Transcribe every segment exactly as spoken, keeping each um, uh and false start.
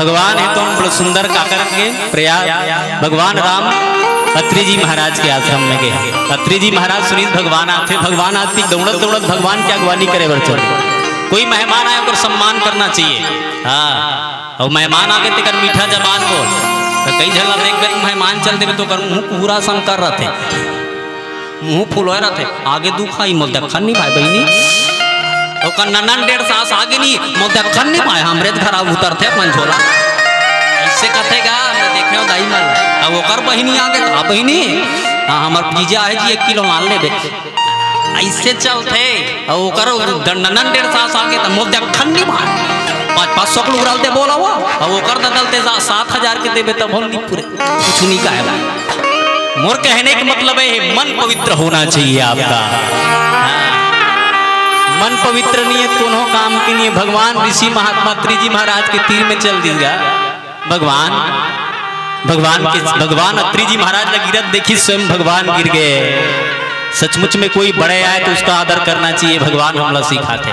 भगवान हे तो बड़ा सुंदर काकर के प्रयाग, भगवान राम अत्रि जी महाराज के आश्रम में गे। अत्रि जी महाराज सुनिस भगवान आथे, भगवान आथे, दौड़त दौड़त भगवान के अगवानी करे बर चल। कोई मेहमान आए, ओकर सम्मान करना चाहिए। हाँ, अउ मेहमान आगे तेकर मीठा जबान बोल, तो कई झन ला देखबे, मेहमान चल देबे तो ओकर मुंह पूरा संकर रथे। मुंह फुलोय रथे, आगे दुखाई, मोल देखन नहीं भाई बहिनी। ओकर ननन डेढ़ सास आगे नहीं, मोल देखन नहीं भाई, हमरे घर आ उतरथे अपन झोला। ऐसे कथे गा, मैं देखे हूँ दाई मन। अब ओकर बहिनी आगे तो, "आ बहिनी, हाँ, हमर पिज्जा है जी, एक किलो लान लेबे।" ऐसे चलथे। अउ ओकर ननन डेढ़ सास आगे तो, "मोल देखन नहीं भाई, पाँच पाँच सौ के लुगरा दे बोला हुआ।" अउ ओकर ददल ते सात हजार के देबे तब हम नहीं पूरे। कुछ नहीं कहे भाई। मोर कहने का मतलब है, मन पवित्र होना चाहिए आपका। हाँ। मन पवित्र नहीं है, कोनो काम के नहीं है। भगवान ऋषि महात्मा अत्रि जी महाराज के तीर में चल दीजा। भगवान, भगवान के, भगवान अत्रि जी महाराज ला गिरत देखिस, स्वयं भगवान गिर गए। सचमुच में कोई बड़े आए तो उसका आदर करना चाहिए। भगवान हमला सिखाथे।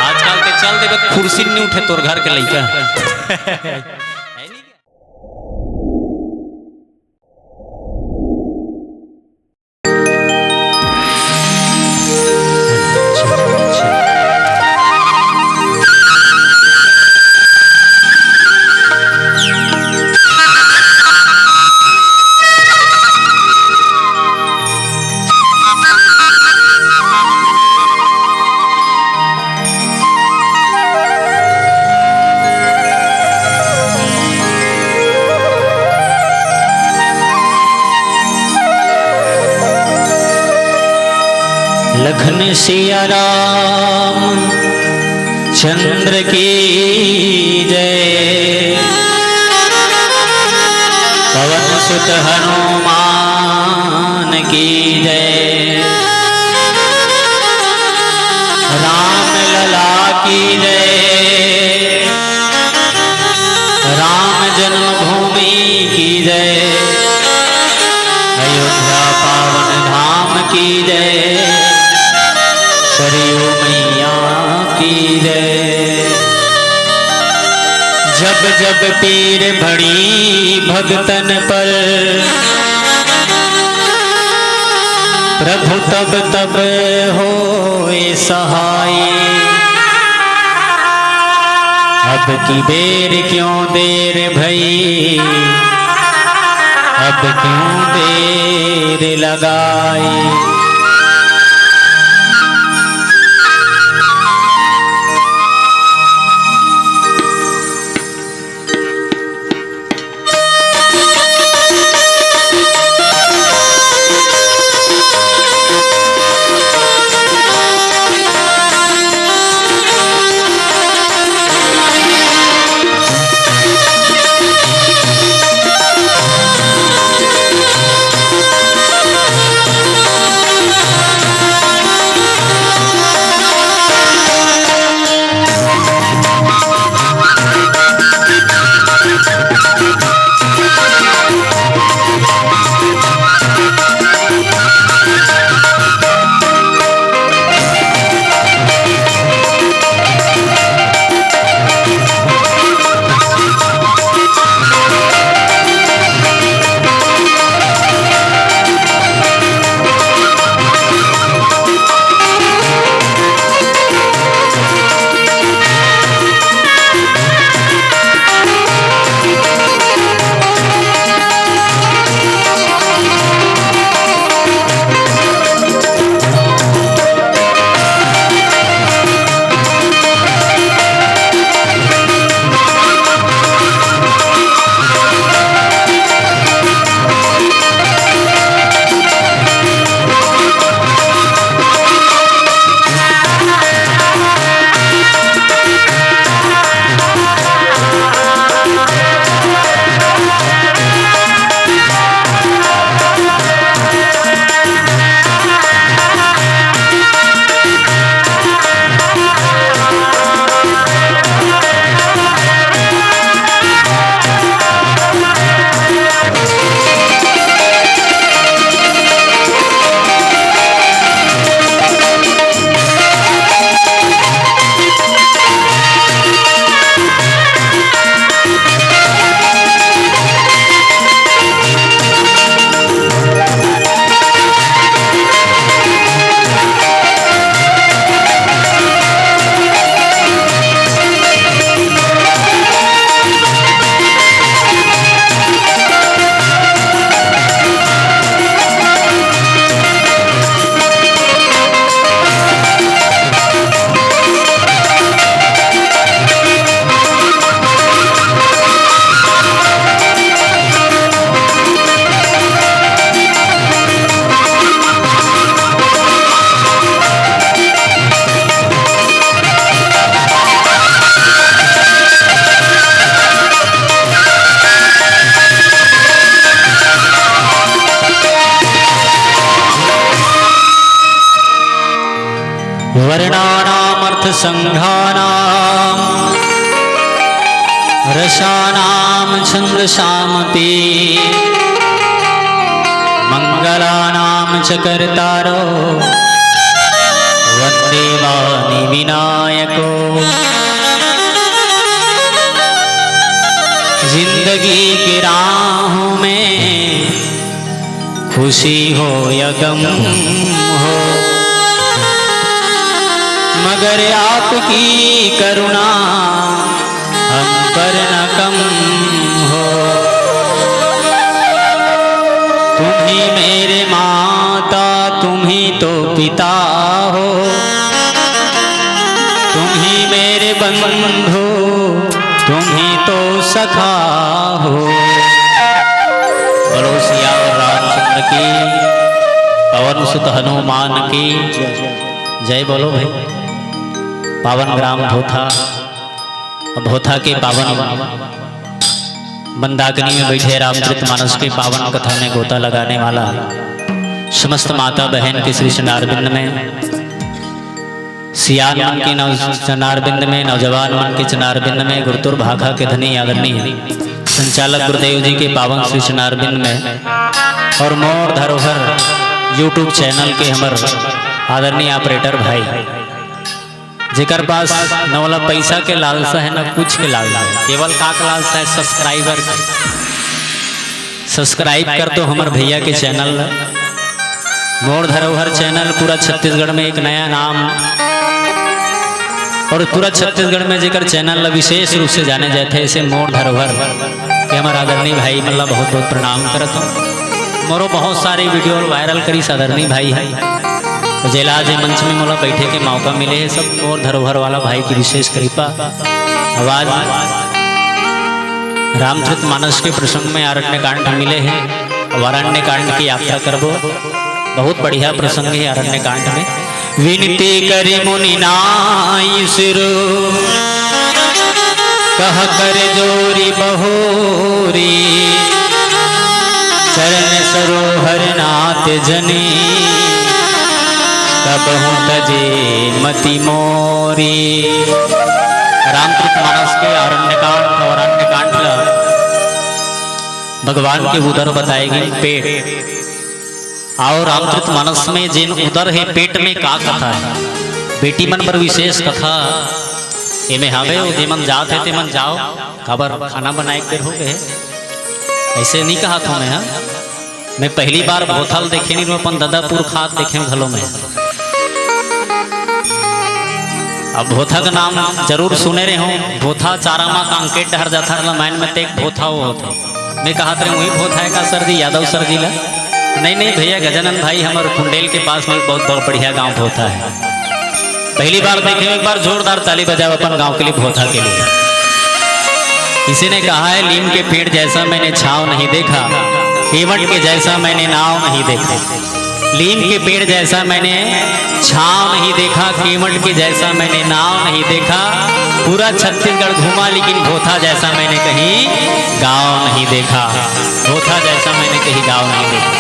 आजकल के चल देबे, कुर्सी नहीं उठे तोर घर के लइका। लखन सिया राम चंद्र की जय, पवन सुत हनुमान की जय, राम लला की जय, राम जन्मभूमि की जय, अयोध्या पावन धाम की जय, सरयू मैया की जय। जब जब पीर भड़ी भगतन पर, प्रभु तब तब होए सहाय। अब की बेर क्यों देर भई, अब क्यों देर लगाई। संघानां रसानां छंदसामपि मंगलानां च कर्तारो वंदे वाणी विनायको। जिंदगी के राहों में खुशी हो या गम हो, मगर आपकी करुणा हम पर न कम हो। तुम ही मेरे माता, तुम ही तो पिता हो, तुम ही मेरे बंधु, तुम ही तो सखा हो। बोलो सियावर रामचंद्र की, पवन सुत हनुमान की जय। बोलो भाई, पावन ग्राम भोथा, भोथा के पावन मंदाकिनी में बैठे रामचरित मानस के पावन कथा में गोता लगाने वाला समस्त माता बहन के श्री चरणारविंद में, सियान मन के नौ-, चरणारविंद में, नौजवान मन के चरणारविंद में, गुरुतुर भाखा के धनी आदरणीय संचालक गुरुदेव जी के पावन श्री चरणारविंद में और मोर धरोहर YouTube चैनल के हमर आदरणीय ऑपरेटर भाई, जेकर पास न ओला पैसा के लालसा है, न कुछ के लालसा है, केवल का के लालसा है, सब्सक्राइबर के। सब्सक्राइब कर दो हमर भैया के चैनल ला। मोर धरोहर चैनल पूरा छत्तीसगढ़ में एक नया नाम, और पूरा छत्तीसगढ़ में जेकर चैनल ला विशेष रूप से जाने जाथे, ऐसे मोर धरोहर के हमर आदरणीय भाई मन ला बहुत बहुत प्रणाम करत हूँ। मोरो बहुत सारे वीडियो वायरल करिस आदरणीय भाई है, तो जेला आज ये मंच में मोला बैठे के मौका मिले है, सब मोर धरोहर वाला भाई की विशेष कृपा। आवाज रामचरित मानस के प्रसंग में आरण्य कांड मिले है। अब आरण्य कांड की यात्रा करबो, बहुत बढ़िया प्रसंग है आरण्य कांड में। विनती करि मुनि नाई सिर, कह कर जोरि बहोरी, चरण सरोहर नाथ जनी, कबहु तजे मति मोरी। रामचरित मानस के आरण्य कांड और अन्य कांड ला भगवान के उदर बताए गे पेट। और रामचरित मानस में जेन उदर है पेट में का कथा है, बेटी मन बर विशेष कथा एमे हावे। ओ जेमन जात है तेमन जाओ, काबर खाना बनाए के बेर हो गए। ऐसे नहीं कहा था मैं, हाँ? मैं पहली बार भोथा ल देखे नहीं, मैं अपन ददापुर खात देखे हूँ घलो में। अब भोथा का नाम जरूर सुने रहे हो, भोथा चारामा कांकेट डहर जाथा, रामायण में ते एक भोथा वो होथे। मैं कहा तेरे वही भोथा है का सर जी, यादव सर जी ला? नहीं, नहीं भैया, गजानन भाई, हमारे कुंडेल के पास में बहुत, बहुत बढ़िया गांव भोथा है। पहली बार देखे हो, एक बार जोरदार ताली बजाओ अपन गांव के लिए, भोथा के लिए। किसी ने कहा है, लीम के पेड़ जैसा मैंने छांव नहीं देखा, केवट के जैसा मैंने नाव नहीं देखा। लीम के पेड़ जैसा मैंने छांव नहीं देखा, केवट के जैसा मैंने नाव नहीं देखा। पूरा छत्तीसगढ़ घूमा, लेकिन भोथा जैसा मैंने कहीं गांव नहीं देखा। भोथा जैसा मैंने कहीं गांव नहीं देखा।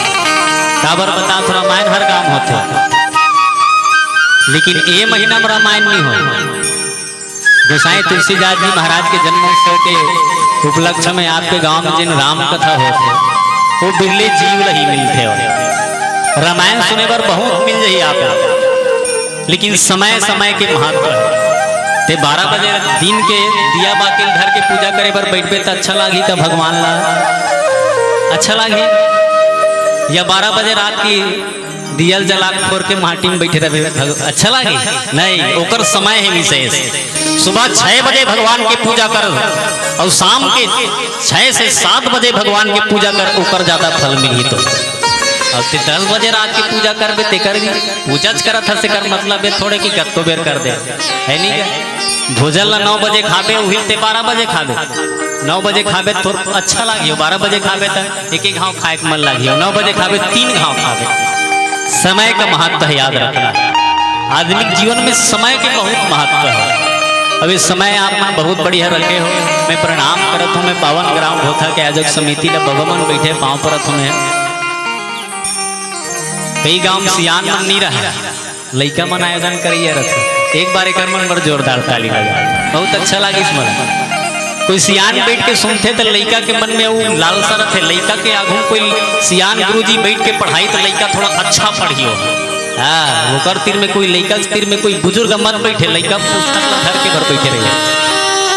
काबर बता, थोड़ा रामायण हर गांव होथे, लेकिन ये महीना में रामायण नहीं हो। गोसाई तुलसीदास जी महाराज के जन्मोत्सव के उपलक्ष्य में आपके गांव में जिन राम कथा होथे, वो बिरले जीव ल ही मिलथे। रामायण सुने बर बहुत मिल जाही आप, लेकिन समय समय के महत्व है। ते बारह बजे दिन के दिया बाती ल धर के पूजा करे बर बैठबे त अच्छा लागही का भगवान ला? अच्छा लागही? या बारह बजे रात की दिया ल जला के फोर के माटी में बैठे रहे, भग-, अच्छा लागे? नहीं, ओकर समय है विशेष। सुबह छह बजे भगवान के पूजा कर और शाम के छह से सात बजे भगवान के पूजा कर, ओकर ज्यादा फल मिलही तो। अब ते दस बजे रात के पूजा करबे, तेकर भी पूजा च करत हस, एकर मतलब ये थोड़े कि कतको बेर कर दे, है नहीं क्या? भोजन ला नौ बजे खाबे, उही ते बारह बजे खाबे। नौ बजे खाबे तो अच्छा लागियो, बारह बजे खाबे त एक एक घाव खाए के मन लागियो, नौ बजे खाबे, तीन घाव खाबे। समय का महत्व है, याद रखना। आदमी के जीवन में समय के बहुत महत्व है। अभी समय आप मन बहुत बढ़िया रखे हो, मैं प्रणाम करत हूँ। मैं पावन ग्राम भोथा के आयोजक समिति ला, बबा मन बैठे, पाँव परत हूँ मैं। कई गांव में सियान मन नहीं रहे, लइका मन आयोजन करिए रथे। एक बार एकर मन बर जोरदार ताली बजा। बहुत अच्छा लागिस मोला। कोई सियान बैठ के सुनथे त लइका के मन में वो लालसा रथे, लइका के आगू कोई सियान गुरुजी बैठ के पढ़ाई त लइका थोड़ा अच्छा पढ़ियो। हाँ, ओकर तीर में कोई लइका के तीर में कोई बुजुर्ग मत बैठे, लइका पुस्तक ला धर के भर बैठे रहे।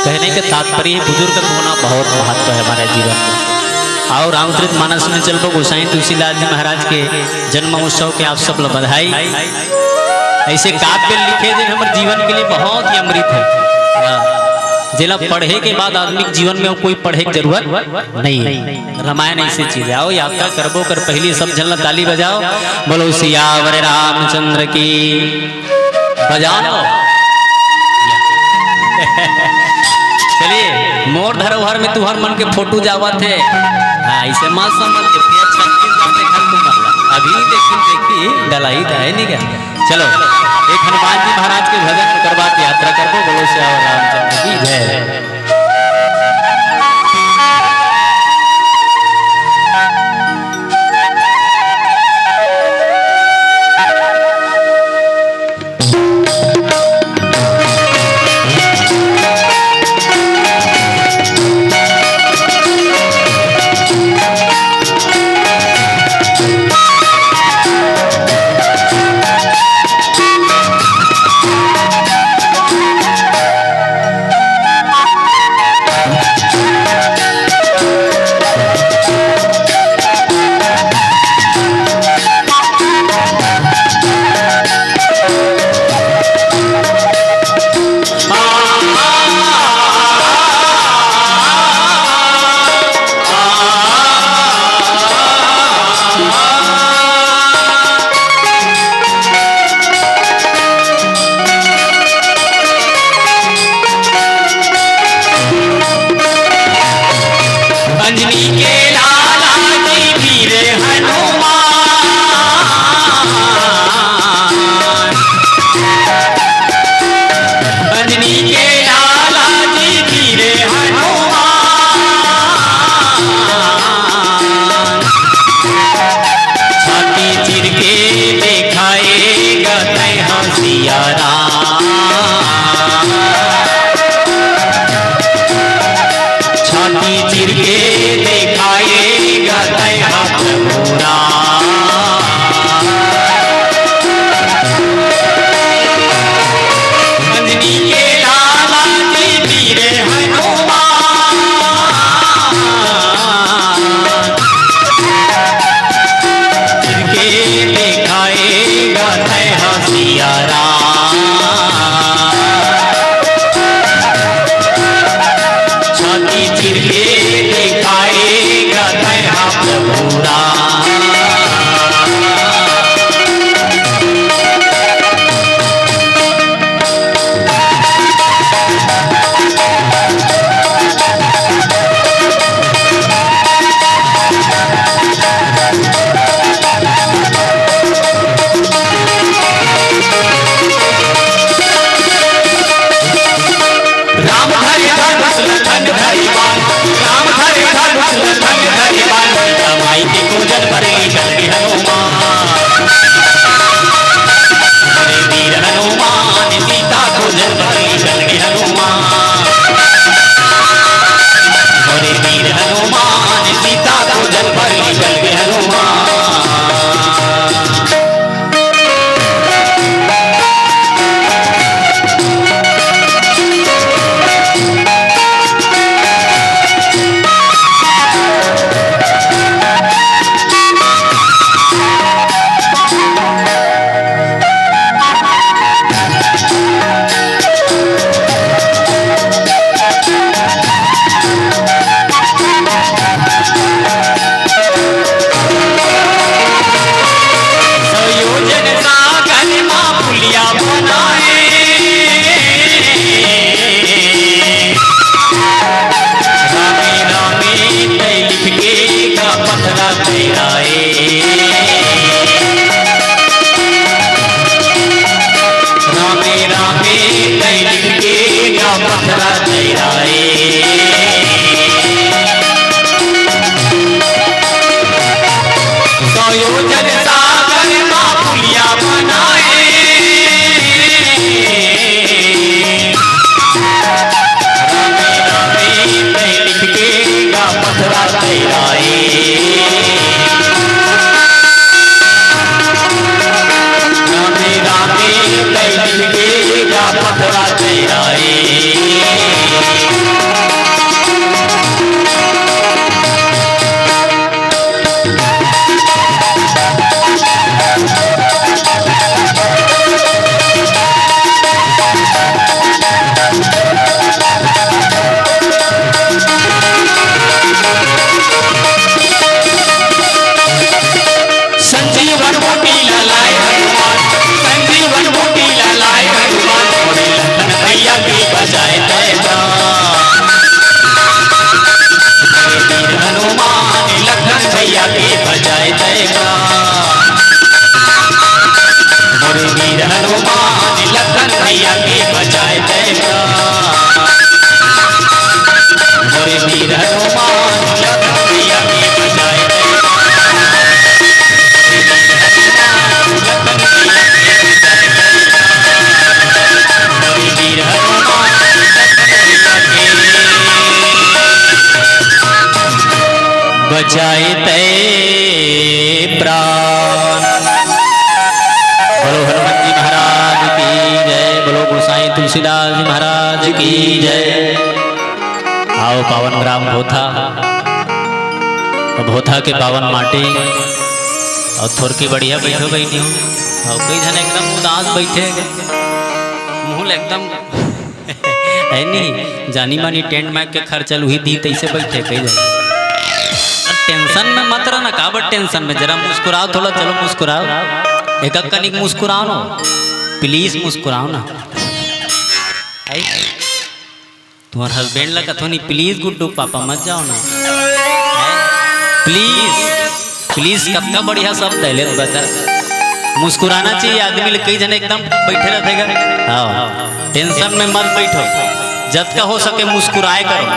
कहने के तात्पर्य है, बुजुर्ग का होना बहुत महत्व है हमारे जीवन में। और रामचरित मानस में चलबो, गोसाई तुलसीदास जी महाराज के जन्म उत्सव के आप सब ला बधाई। ऐसे काव्य लिखे जे हमर जीवन के लिए बहुत ही अमृत है। हाँ। जेला पढ़े के बाद आदमी के जीवन में कोई पढ़े के जरूरत नहीं है। रामायण ऐसे चीज है। आओ यात्रा करबो कर पहली सब झन ला ताली बजाओ, बोलो सियावर रामचंद्र की। बजा लो। चलिए, मोर धरोहर में तुहर मन के फोटो जावत है। हाँ, इसे मत समझ के फिर छत्तीसगढ़ में घर तुम अभी देखी देखी डलाई तो है नहीं क्या? चलो, एक हनुमान जी महाराज के भजन, ओकर बाद यात्रा करबो। बोलो सियावर रामचंद्र की जय। अंजनी के लाला जी वीर हनुमान। अंजनी के लाला जी वीर हनुमान। छाती चीर के देखाएगा तैं सिया राम। छाती चीर के देखाएगा तैं प्रभु राम। अंजनी के लाला जी वीर हनुमान। चीर के देखाएगा तैं सिया राम। छाती चीर के देखाएगा तैं प्रभु राम। राम धरे धनुष लखन धरे बाण, राम धरे धनुष लखन धरे बाण, सीता माई के पूजा संजीवन बूटी ला लाए हनुमान, संजीवन बूटी ला लाए हनुमान, मोरे लखन भैया के बजाए तैं गान। मोरे वीर हनुमान लखन भैया के बजाए तैं गान। मोरे वीर हनुमान लखन भैया के बजाए तैं गान। मोरे वीर हनुमान लखन भैया के बजाए तैं गान। मोरे वीर हनुमान लखन भैया के बजाए तैं गान। मोरे वीर हनुमान लखन भैया के बजाए तैं प्राण। बोलो हनुमान जी महाराज की जय, बोलो गोसाईं तुलसीदास जी महाराज की जय। आओ पावन ग्राम भोथा, भोथा के पावन माटी, अउ थोरकी बढ़िया बइठो बहिनी हो, अउ कई झन एकदम उदास बइठे, मुँह ल एकदम है नी, जानी मानी टेंट माइक के खर्चा ल उही दी, तइसे बइठे कई झन। अब टेंशन में मत रह ना, काबर टेंशन में, जरा मुस्कुराओ थोड़ा, चलो मुस्कुराओ, एक कनिक मुस्कुराओ ना, प्लीज मुस्कुराओ ना। आई? तुम्हार हस्बैंड ला कथो नहीं, प्लीज गुड्डू पापा मत जाओ ना। प्लीज, प्लीज कतका बढ़िया शब्द है, ले बता। मुस्कुराना चाहिए आदमी ल, कई झन एकदम बइठे रहिथे गा। हाँ, टेंशन में मत बइठो, जतका हो सके मुस्कुराए करो।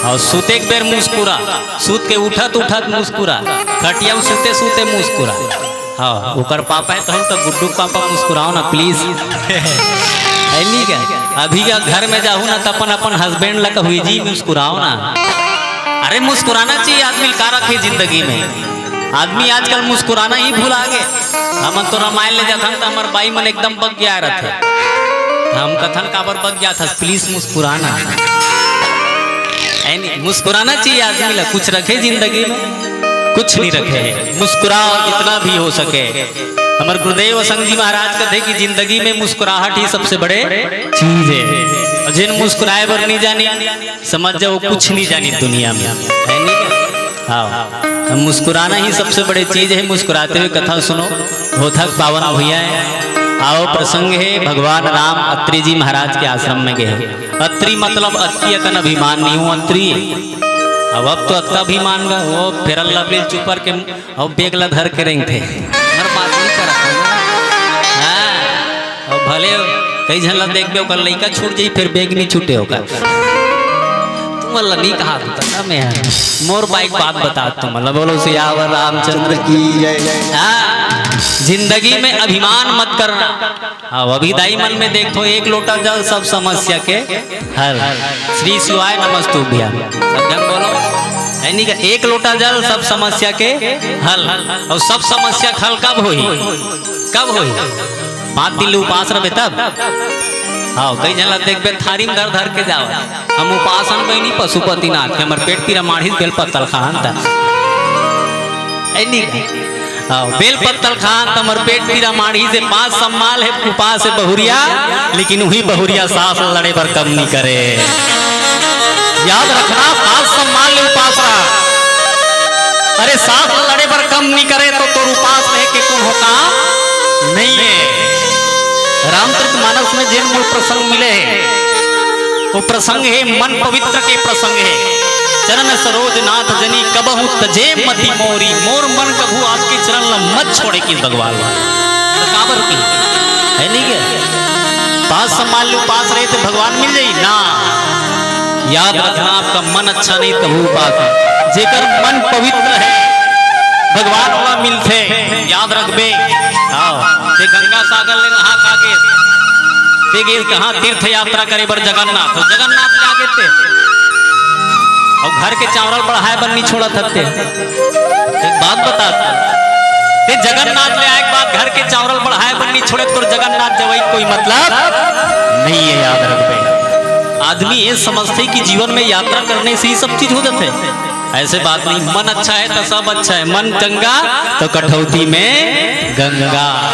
अउ सुते के बेर मुस्कुरा, सुत के उठत उठत मुस्कुरा, खटिया में सुते सुते मुस्कुरा। हाँ, ओकर पापा हे कहूँ त गुड्डू के पापा मुस्कुराओ ना प्लीज। है नी का? अभी का घर में जाहू ना त अपन, अपन हस्बैंड ला कहू जी मुस्कुराओ ना। अरे मुस्कुराना चाहिए आदमी ल, का रखे जिंदगी में। आदमी आजकल मुस्कुराना ही भुला गे। हमन तो रामायण ले जाथन त हमर बाई मन एकदम बगिया रथे। हम कथन काबर बगियाथस, प्लीज मुस्कुराना। है नी, मुस्कुराना चाहिए आदमी ला, कुछ रखे जिंदगी में, कुछ नहीं रखे। मुस्कुराओ जितना भी हो सके। हमर गुरुदेव असंग जी महाराज कथे कि जिंदगी में मुस्कुराहट ही सबसे बड़े चीज है। अउ जिन मुस्कुराए बर नहीं जानी, समझ जाओ कुछ नहीं जानी दुनिया में, है नी? हाँ, मुस्कुराना ही सबसे बड़े चीज है। मुस्कुराते हुए कथा सुनो, भोथा के पावन भुइयां हे। आओ, प्रसंग है, भगवान राम अत्रि जी महाराज के आश्रम में गे हे। अत्रि मतलब अतकी अकन अभिमान नहीं हो, अत्रि। अब, अब तो अतका अभिमान गा, वो Fair Lovely ल चुपर के अउ बेग ला धर के रेंगथे। हमर बात नहीं करत हे। हाँ, अउ भले कई झन ला देखबे, ओकर लइका छूट जाही, फेर बेग नहीं छूटे ओकर। तुमन ला नहीं कहा तू, त मैं मोर बाई के बात बता तुमन ला। बोलो सियावर रामचंद्र की जय। हाँ, जिंदगी में अभिमान मत करना। हाँ, अभी दाई मन में देखो, एक लोटा जल सब समस्या के हल। श्री शिवाय नमस्तुभ्यं। सब झन बोलो। है नी का, एक लोटा जल सब समस्या के हल। अउ सब समस्या के हल कब होही? कब होही? पाँच दिन ले उपास रहबे तब। हाँ, कई झन ला देखबे थारी में धर धर के जाओ। हम उपास हन बहिनी पशुपतिनाथ के, हमर पेट पीरा माढ़िस बेल पत्ता ल खाहन त। है नी का? हाँ, बेल पत्ता ल खाहन त हमर पेट पीरा माढ़िस हे, पास सम्माल हे, उपास हे बहुरिया, लेकिन उही बहुरिया सास ल लड़े बर कम नी करे। याद रखना, पास सम्माल ले उपास रहा। अरे सास ल लड़े बर कम नी करे त तोर उपास रहे के कोनो काम नहीं है। रामचरित मानस में जेन मोला प्रसंग मिले हे, वो प्रसंग हे मन पवित्र के प्रसंग हे। चरण सरोज नाथ जनि कबहूँ तजे मति मोरी, मोर मन कभू आपके चरण ला मत छोड़े किहिस भगवान। त काबर की? है नी का? पास सम्माल ले उपास रहे त भगवान मिल जाही ना। याद रखना, आपका मन अच्छा नहीं तभू उपास। जेकर मन पवित्र हे, भगवान ओला मिलथे। याद रखबे। हाँ, ते गंगा सागर ले नहा खा के ते गेस कहाँ तीर्थ यात्रा करे बर? जगन्नाथ। जगन्नाथ ले आगे ते अउ घर के चावरल बढ़ाए बर नहीं छोड़त हते। एक बात बता, ते जगन्नाथ ले आए के बाद घर के चावरल बढ़ाए बर नहीं छोड़े, तोर जगन्नाथ जवई कोई मतलब नहीं है, याद रखबे। आदमी ये समझथे कि जीवन में यात्रा करने से ही सब चीज हो जाथे। ऐसे बात नहीं, मन अच्छा है तो सब अच्छा है, मन चंगा तो कठौती में गंगा।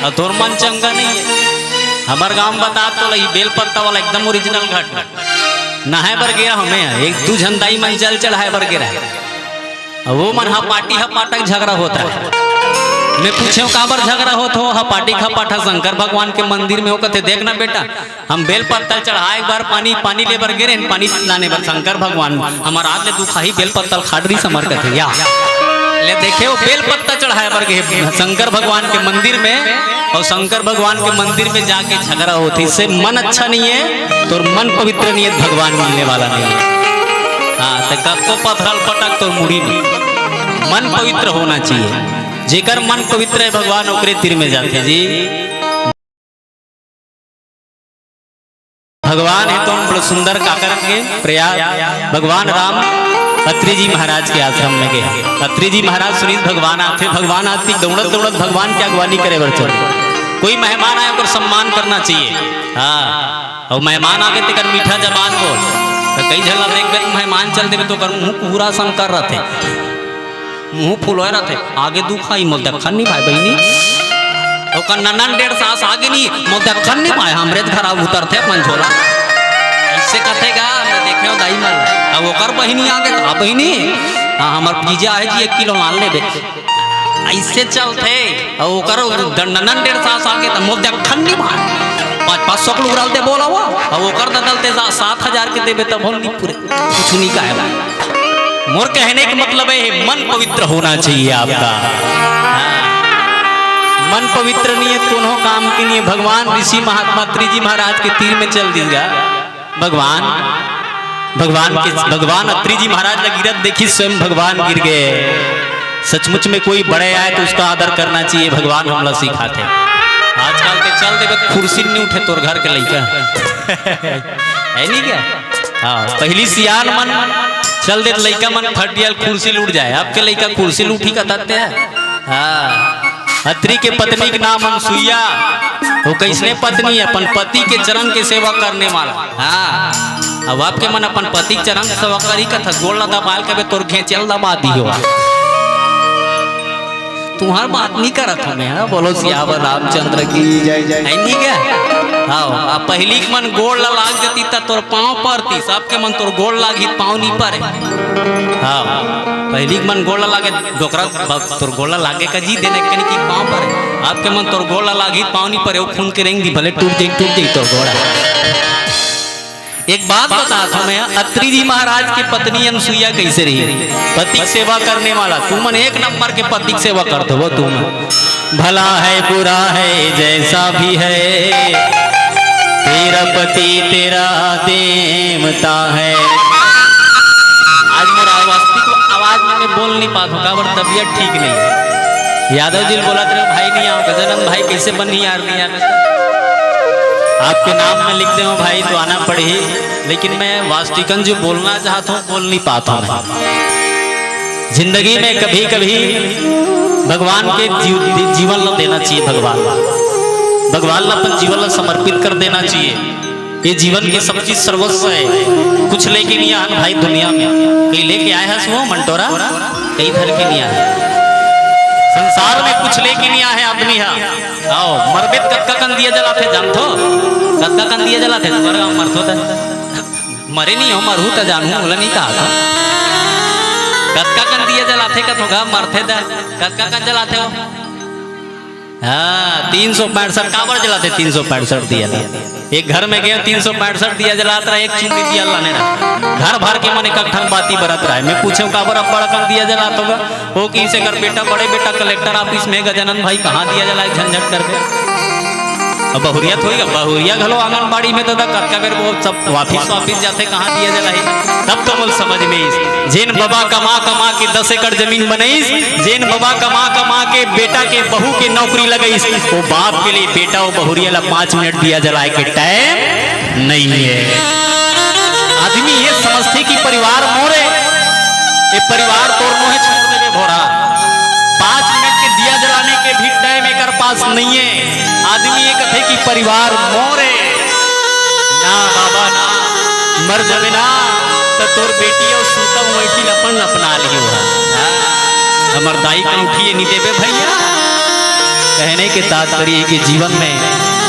अउ तोर मन चंगा नहीं है। हमर गांव में बता तो लही, बेल पत्ता वाला एकदम ओरिजिनल घटना। नहाए बर गे रहंव मैं, एक दू झन दाई मन जल चढ़ाए बर गे रहे। अब वो मन हपाटी हपाटक झगड़ा होत हे। मैं पूछेंव, "काबर झगड़ा होत हो?" "हपाटी खपाटा शंकर भगवान के मंदिर में।" वो कथे, "देख ना बेटा, हम बेल पत्ता चढ़ाए बर पानी, पानी ले बर गे रहेन, पानी लाने बर शंकर भगवान, हमर आद ले दुखाही बेल पत्ता ल खाट रही समर," कथे, या ले देखे, वो बेल पत्ता चढ़ाए बर गे शंकर भगवान के मंदिर में, अउ शंकर भगवान के मंदिर में जाके झगड़ा होथे, इससे मन अच्छा नहीं है, तोर मन पवित्र नहीं है, भगवान मिलने वाला नहीं है। हाँ, तो कतको पथरा ल पटक, तोर मुड़ी में मन पवित्र होना चाहिए। जेकर मन पवित्र है भगवान, ओकरे तीर में जाथे जी। भगवान हे तो बड़ सुंदर काकर के प्रयाग, भगवान राम अत्रि जी महाराज के आश्रम में गे। अत्रि जी महाराज सुनिस भगवान आथे, भगवान आथे, दौड़त दौड़त भगवान के अगवानी करे बर चल। कोई मेहमान आए, ओकर सम्मान करना चाहिए। हाँ, अउ मेहमान आगे तेकर मीठा जबान बोल। तो कई झन ला देखबे, मेहमान चल देबे तो ओकर मुंह पूरा संकर रथे। मुंह फुलोय रथे, आगे दुखाही, मोर देखन नहीं पाय बहिनी। ओकर ननन डेढ़ सास आगे नहीं, मोर देखन नहीं पाय, हमरे घर आ उतरथे अपन झोला। ऐसे कथे गा, मैं देखे हूँ दाई मन। अब ओकर बहिनी आगे, "का बहिनी? हाँ, हमर जीजा है जी, एक किलो लान लेबे।" ऐसे चलथे। अउ ओकर ननन डेढ़ सास आगे, त मोर देखन नहीं पाय, पाँच पाँच सौ के लुगरा ल दे बोला वो। अउ ओकर ददा ल ते सात हजार के देबे, तब हम नहीं पूरे। कुछ नहीं कहे भाई। मोर कहने का मतलब है, मन पवित्र होना चाहिए आपका। हाँ। मन पवित्र नहीं है, कोनो काम के नहीं है। भगवान ऋषि महात्मा अत्रि जी महाराज के तीर में चल दीजा। भगवान, भगवान के, भगवान अत्रि जी महाराज ला गिरत देखिस, स्वयं भगवान गिर गए। सचमुच में कोई बड़े आए तो उसका आदर करना चाहिए, भगवान हमला सिखाथे। आजकल के चल देबे, कुर्सी नहीं उठे तोर घर के लइका। है नहीं क्या? हाँ, पहली सियान मन चल देत लइका मन फटियाल कुर्सी ल उठ जाए, अब के लइका कुर्सी ल उठी कथत हे। हाँ, अत्रि के पत्नी के नाम अनसुईया। वो कइसने पत्नी, अपन पति के चरण के सेवा करने वाला। हाँ, अब आप के मन अपन पति के चरण के सेवा करी कथस, गोड़ ला दबाल कबे तोर घेंचेल दबा दियो। तुहर बात नहीं करत हमें, हाँ? बोलो सियावर रामचंद्र की जय, जय। है नहीं क्या? हाँ, अब पहिली के मन गोड़ ला लाग देती त तोर पाँव परती, सबके मन तोर गोड़ लागी, पाँव नहीं परे। हाँ, पहिली के मन गोड़ ला लागे, डोकरा ब-, तोर गोड़ ला लागे का जी देने कनी की पाँव परे। आपके मन तोर गोड़ ला लागी, पाँव नहीं परे, वो खून के रेंग दी, भले टूट जाई, टूट जाई तोर गोड़। एक बात बतात हंव मैं, अत्रि जी महाराज के पत्नी अनसुईया कइसे रही? पति के सेवा करने वाला, तुमन एक नंबर के पति के सेवा करत हो तुमन। भला है, बुरा है, जैसा भी है, तेरा पति तेरा देवता है। आज मोर वास्तविक आवाज में मैं बोल नहीं पात हंव, काबर तबीयत ठीक नहीं है। यादव जी बोलत रहे, "भाई नहीं आओ, गजानंद भाई कइसे बनी यार, नहीं यार।" आपके नाम में लिख दे हंव भाई, तो आना पड़ही, लेकिन मैं वास्तविकन जो बोलना चाहत हंव, बोल नहीं पात हंव मैं। जिंदगी में कभी-कभी भगवान के जीव-, जीवन ला देना चाहिए, भगवान ला, भगवान ला अपन जीवन ला समर्पित कर देना चाहिए। ये जीवन के सब चीज सर्वस्व है। कुछ लेके नहीं आए भाई दुनिया में, कहीं लेके आए हस वो मंटोरा, कहीं धर के नहीं आए। संसार में कुछ लेके नहीं आए आदमी हा। आओ, मरबे त कतका कन दिया जलाथे जानथो? कतका कन दिया जलाथे? तुम्हारे गाँव मरथो त मरे नहीं हो, मरहू त जानहू, मोला नहीं कहा था। कतका कन दिया जलाथे कथो गा, मरथे त कतका कन जलाथे हो? हाँ, तीन सौ पैंसठ काबर जलाथे? तीन सौ पैंसठ दिया ला। एक घर में गए, तीन सौ पैंसठ दिया जलात रहा, एक चुन्नी दिया लाने रहा। घर भर के मन एक ठन बाती बरत रहा है। मैं पूछे हूँ, "काबर अब्बड़ अकन दिया जलात होगा?" वो किसे कर बेटा, बड़े बेटा कलेक्टर ऑफिस में, गजानन भाई कहाँ दिया जलाए झंझट करके। अब बहुरिया थोड़ी, बहुरिया घलो आंगनबाड़ी में दादा कतका बेर वो सब वापिस, वापिस जाथे, कहाँ दिया जलाही। तब तो मोल समझ में आइस, जेन बबा कमा, कमा के दस एकड़ जमीन बनाइस, जेन बबा कमा, कमा के बेटा के बहू के नौकरी लगाइस, वो बाप के लिए बेटा, वो बहुरिया ला पाँच मिनट दिया जलाए के टाइम नहीं है। आदमी ये समझथे कि परिवार मोरे, ये परिवार तोर मोहे छोड़ देबे भोरा। पाँच मिनट के दिया जलाने के भी टाइम एकर पास नइये। आदमी ये कथे कि परिवार मोरे। ना बाबा ना, मर जाबे ना, त तोर बेटी अउ सूतम वैठी ल अपन अपना लियो ह। हाँ, हमर दाई के उठिए नहीं देबे भैया। कहने के तात्पर्य है कि जीवन में,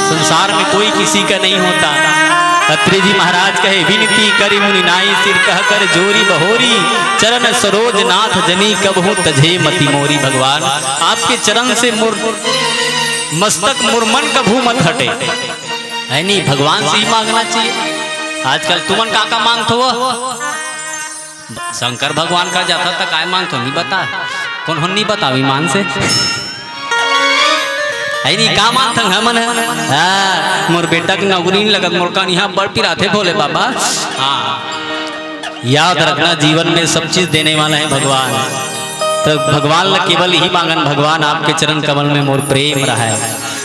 संसार में कोई किसी का नहीं होता। अत्रि जी महाराज कहे, "विनती करि मुनि नाई, सिर कह कर जोरी बहोरी, चरण सरोज नाथ जनी कबहूँ तजे मति मोरी।" भगवान, आपके चरण से मोर मस्तक, मोर मन कभू मत हटे। है नहीं, भगवान से ही मांगना चाहिए। आजकल तुमन का का मांगथो वो? शंकर भगवान कर जाथो त काय मांगथो, नहीं बता। कौन हो नहीं बतावी मान से? है नहीं, का मांगथन हमन ह? हाँ, मोर बेटा के नौकरी नहीं लगत, मोर कनिहा बड़ पिराथे भोले बाबा। हाँ, याद रखना, जीवन में सब चीज देने वाला है भगवान। तो भगवान ला केवल यही मांगन, "भगवान, आपके चरण कमल में मोर प्रेम रहे।"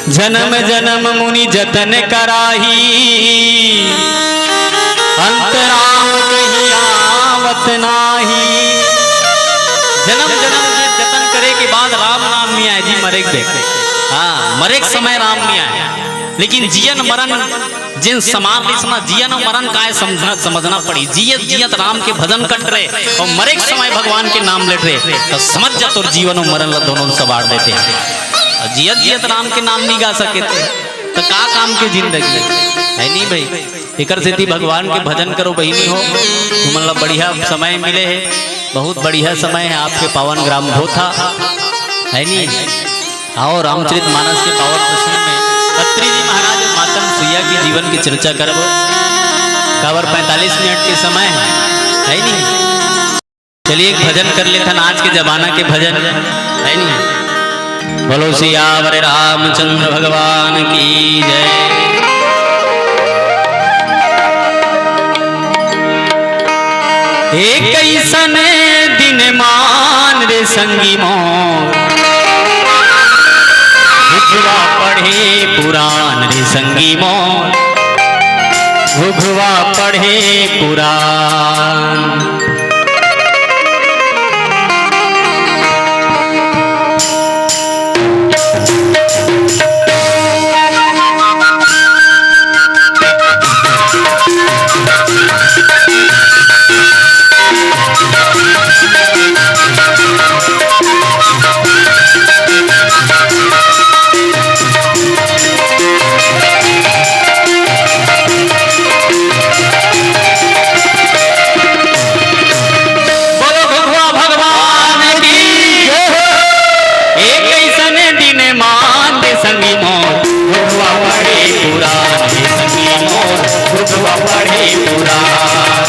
जनम जनम मुनि जतन कराही, अंत राम कहीं आवत नाही। जनम जनम के जतन करे के बाद राम नाम नहीं आए जी, मरे के। हाँ, मरे के समय राम नहीं आए, लेकिन जियन मरन जिन समान लिस ना, जियन अउ मरन काय समझना, समझना पड़ी। जियत जियत राम के भजन करत रहे अउ मरे के समय भगवान के नाम लेत रहे, त समझ जा तोर जीवन अउ मरन ला दोनों सवार देते हैं। अउ जियत जियत राम के नाम नहीं गा सके थे, त का काम के जिंदगी है? नहीं भाई, एकर सेती भगवान के भजन करो बहिनी हो, तुमन ला बढ़िया समय मिले है, बहुत बढ़िया समय है आपके पावन ग्राम भोथा, है नहीं? आओ, रामचरित मानस के पावन प्रसंग में अत्रि जी महाराज अउ माता अनसुईया के जीवन की चर्चा करबो। काबर पैंतालीस मिनट के समय है, है नहीं? चलिए, एक भजन कर लेथन, आज के जमाना के भजन, है नहीं? बोलो सियावर रामचंद्र भगवान की जय। एक ऐसन दिन मान रे संगी मोर, घुघवा पढ़े पुराण रे संगी मोर, घुघवा पढ़े पुराण। बोलो घुघुआ भगवान की जय हो। एक ऐसन दिन मान रे संगी मोर, घुघुआ पढ़े पुराण रे संगी मोर, घुघुआ पढ़े पुराण।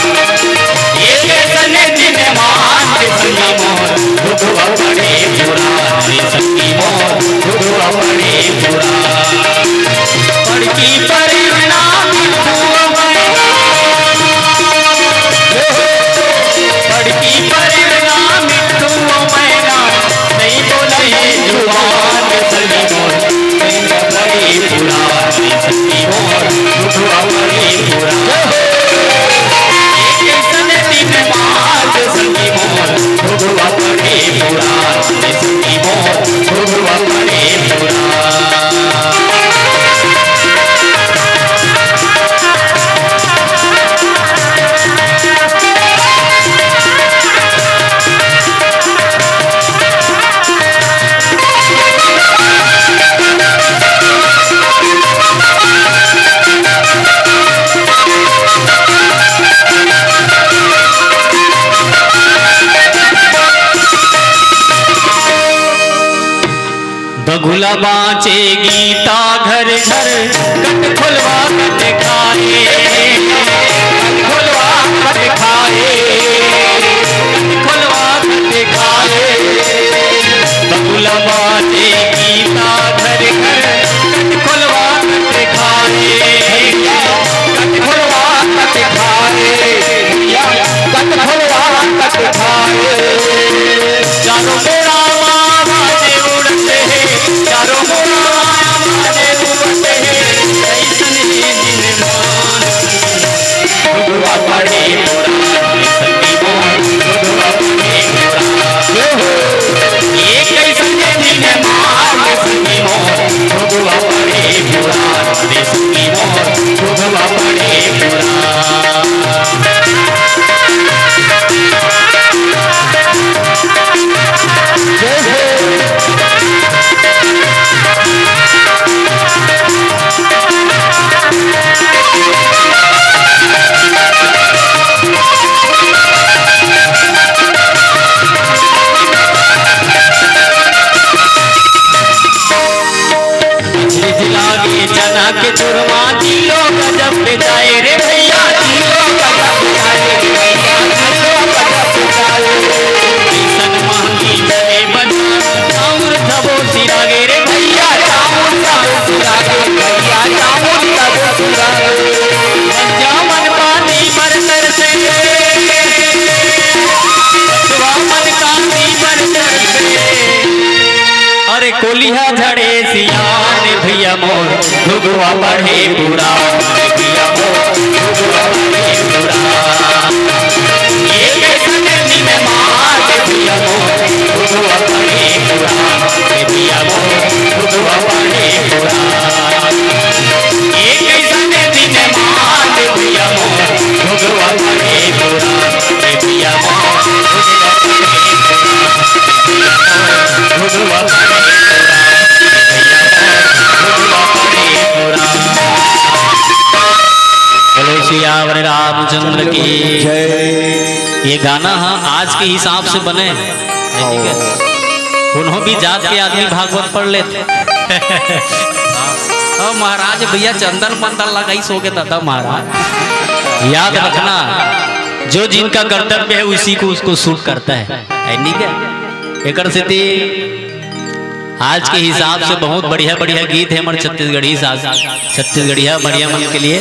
एक ऐसन दिन मान रे संगी मोर, घुघुआ पढ़े पुराण रे संगी मोर, घुघुआ पढ़े पुराण। पढ़ की परिणाम पढ़ की परिणाम मिट्ठू मैना, नहीं बोले जुबान सही मोर, नहीं बोले पुराण सही मोर, घुघुआ पढ़े पुराण। एक सन दिन बाद सही मोर, घुघुआ पढ़े पुराण सही मोर, घुघुआ पढ़े पुराण। बगुला बाँचे गीता घर घर, कट खोलवा कट खाए, कट खोलवा कट खाए, कट खोलवा कट खाए। बगुला बाँचे गीता घर घर, कट खोलवा कट खाए, कट खोलवा कट खाए, कट खोलवा कट खाए। चारों ओर आवाज उड़त हे, चारों ओर आवाज उड़त हे, कैसन ही दिन मान। कोलिहा झड़े सियान भैया मोर, घुघुआ पड़े पुरान भैया मोर, घुघुआ पड़े पुरान। ये कैसन दिन मार भैया मोर, घुघुआ पड़े पुरान भैया मोर, घुघुआ पड़े पुरान। ये कैसन दिन मार भैया मोर, घुघुआ पड़े पुरान भैया मोर, घुघुआ पड़े पुरान। बोलो सियावर रामचंद्र की। जय। ये गाना ह आज के हिसाब से बने, ठीक है? कोनो भी जात के आदमी भागवत पढ़ लेथे। अब महाराज भैया चंदन मंदल लगाई सो के दादा महाराज। याद रखना, जो जिनका कर्तव्य है उसी को, उसको सूट करता है, है नहीं क्या? एकर सेती आज के हिसाब से बहुत बढ़िया बढ़िया गीत है हमर छत्तीसगढ़ी साज, छत्तीसगढ़िया बढ़िया मन के लिए।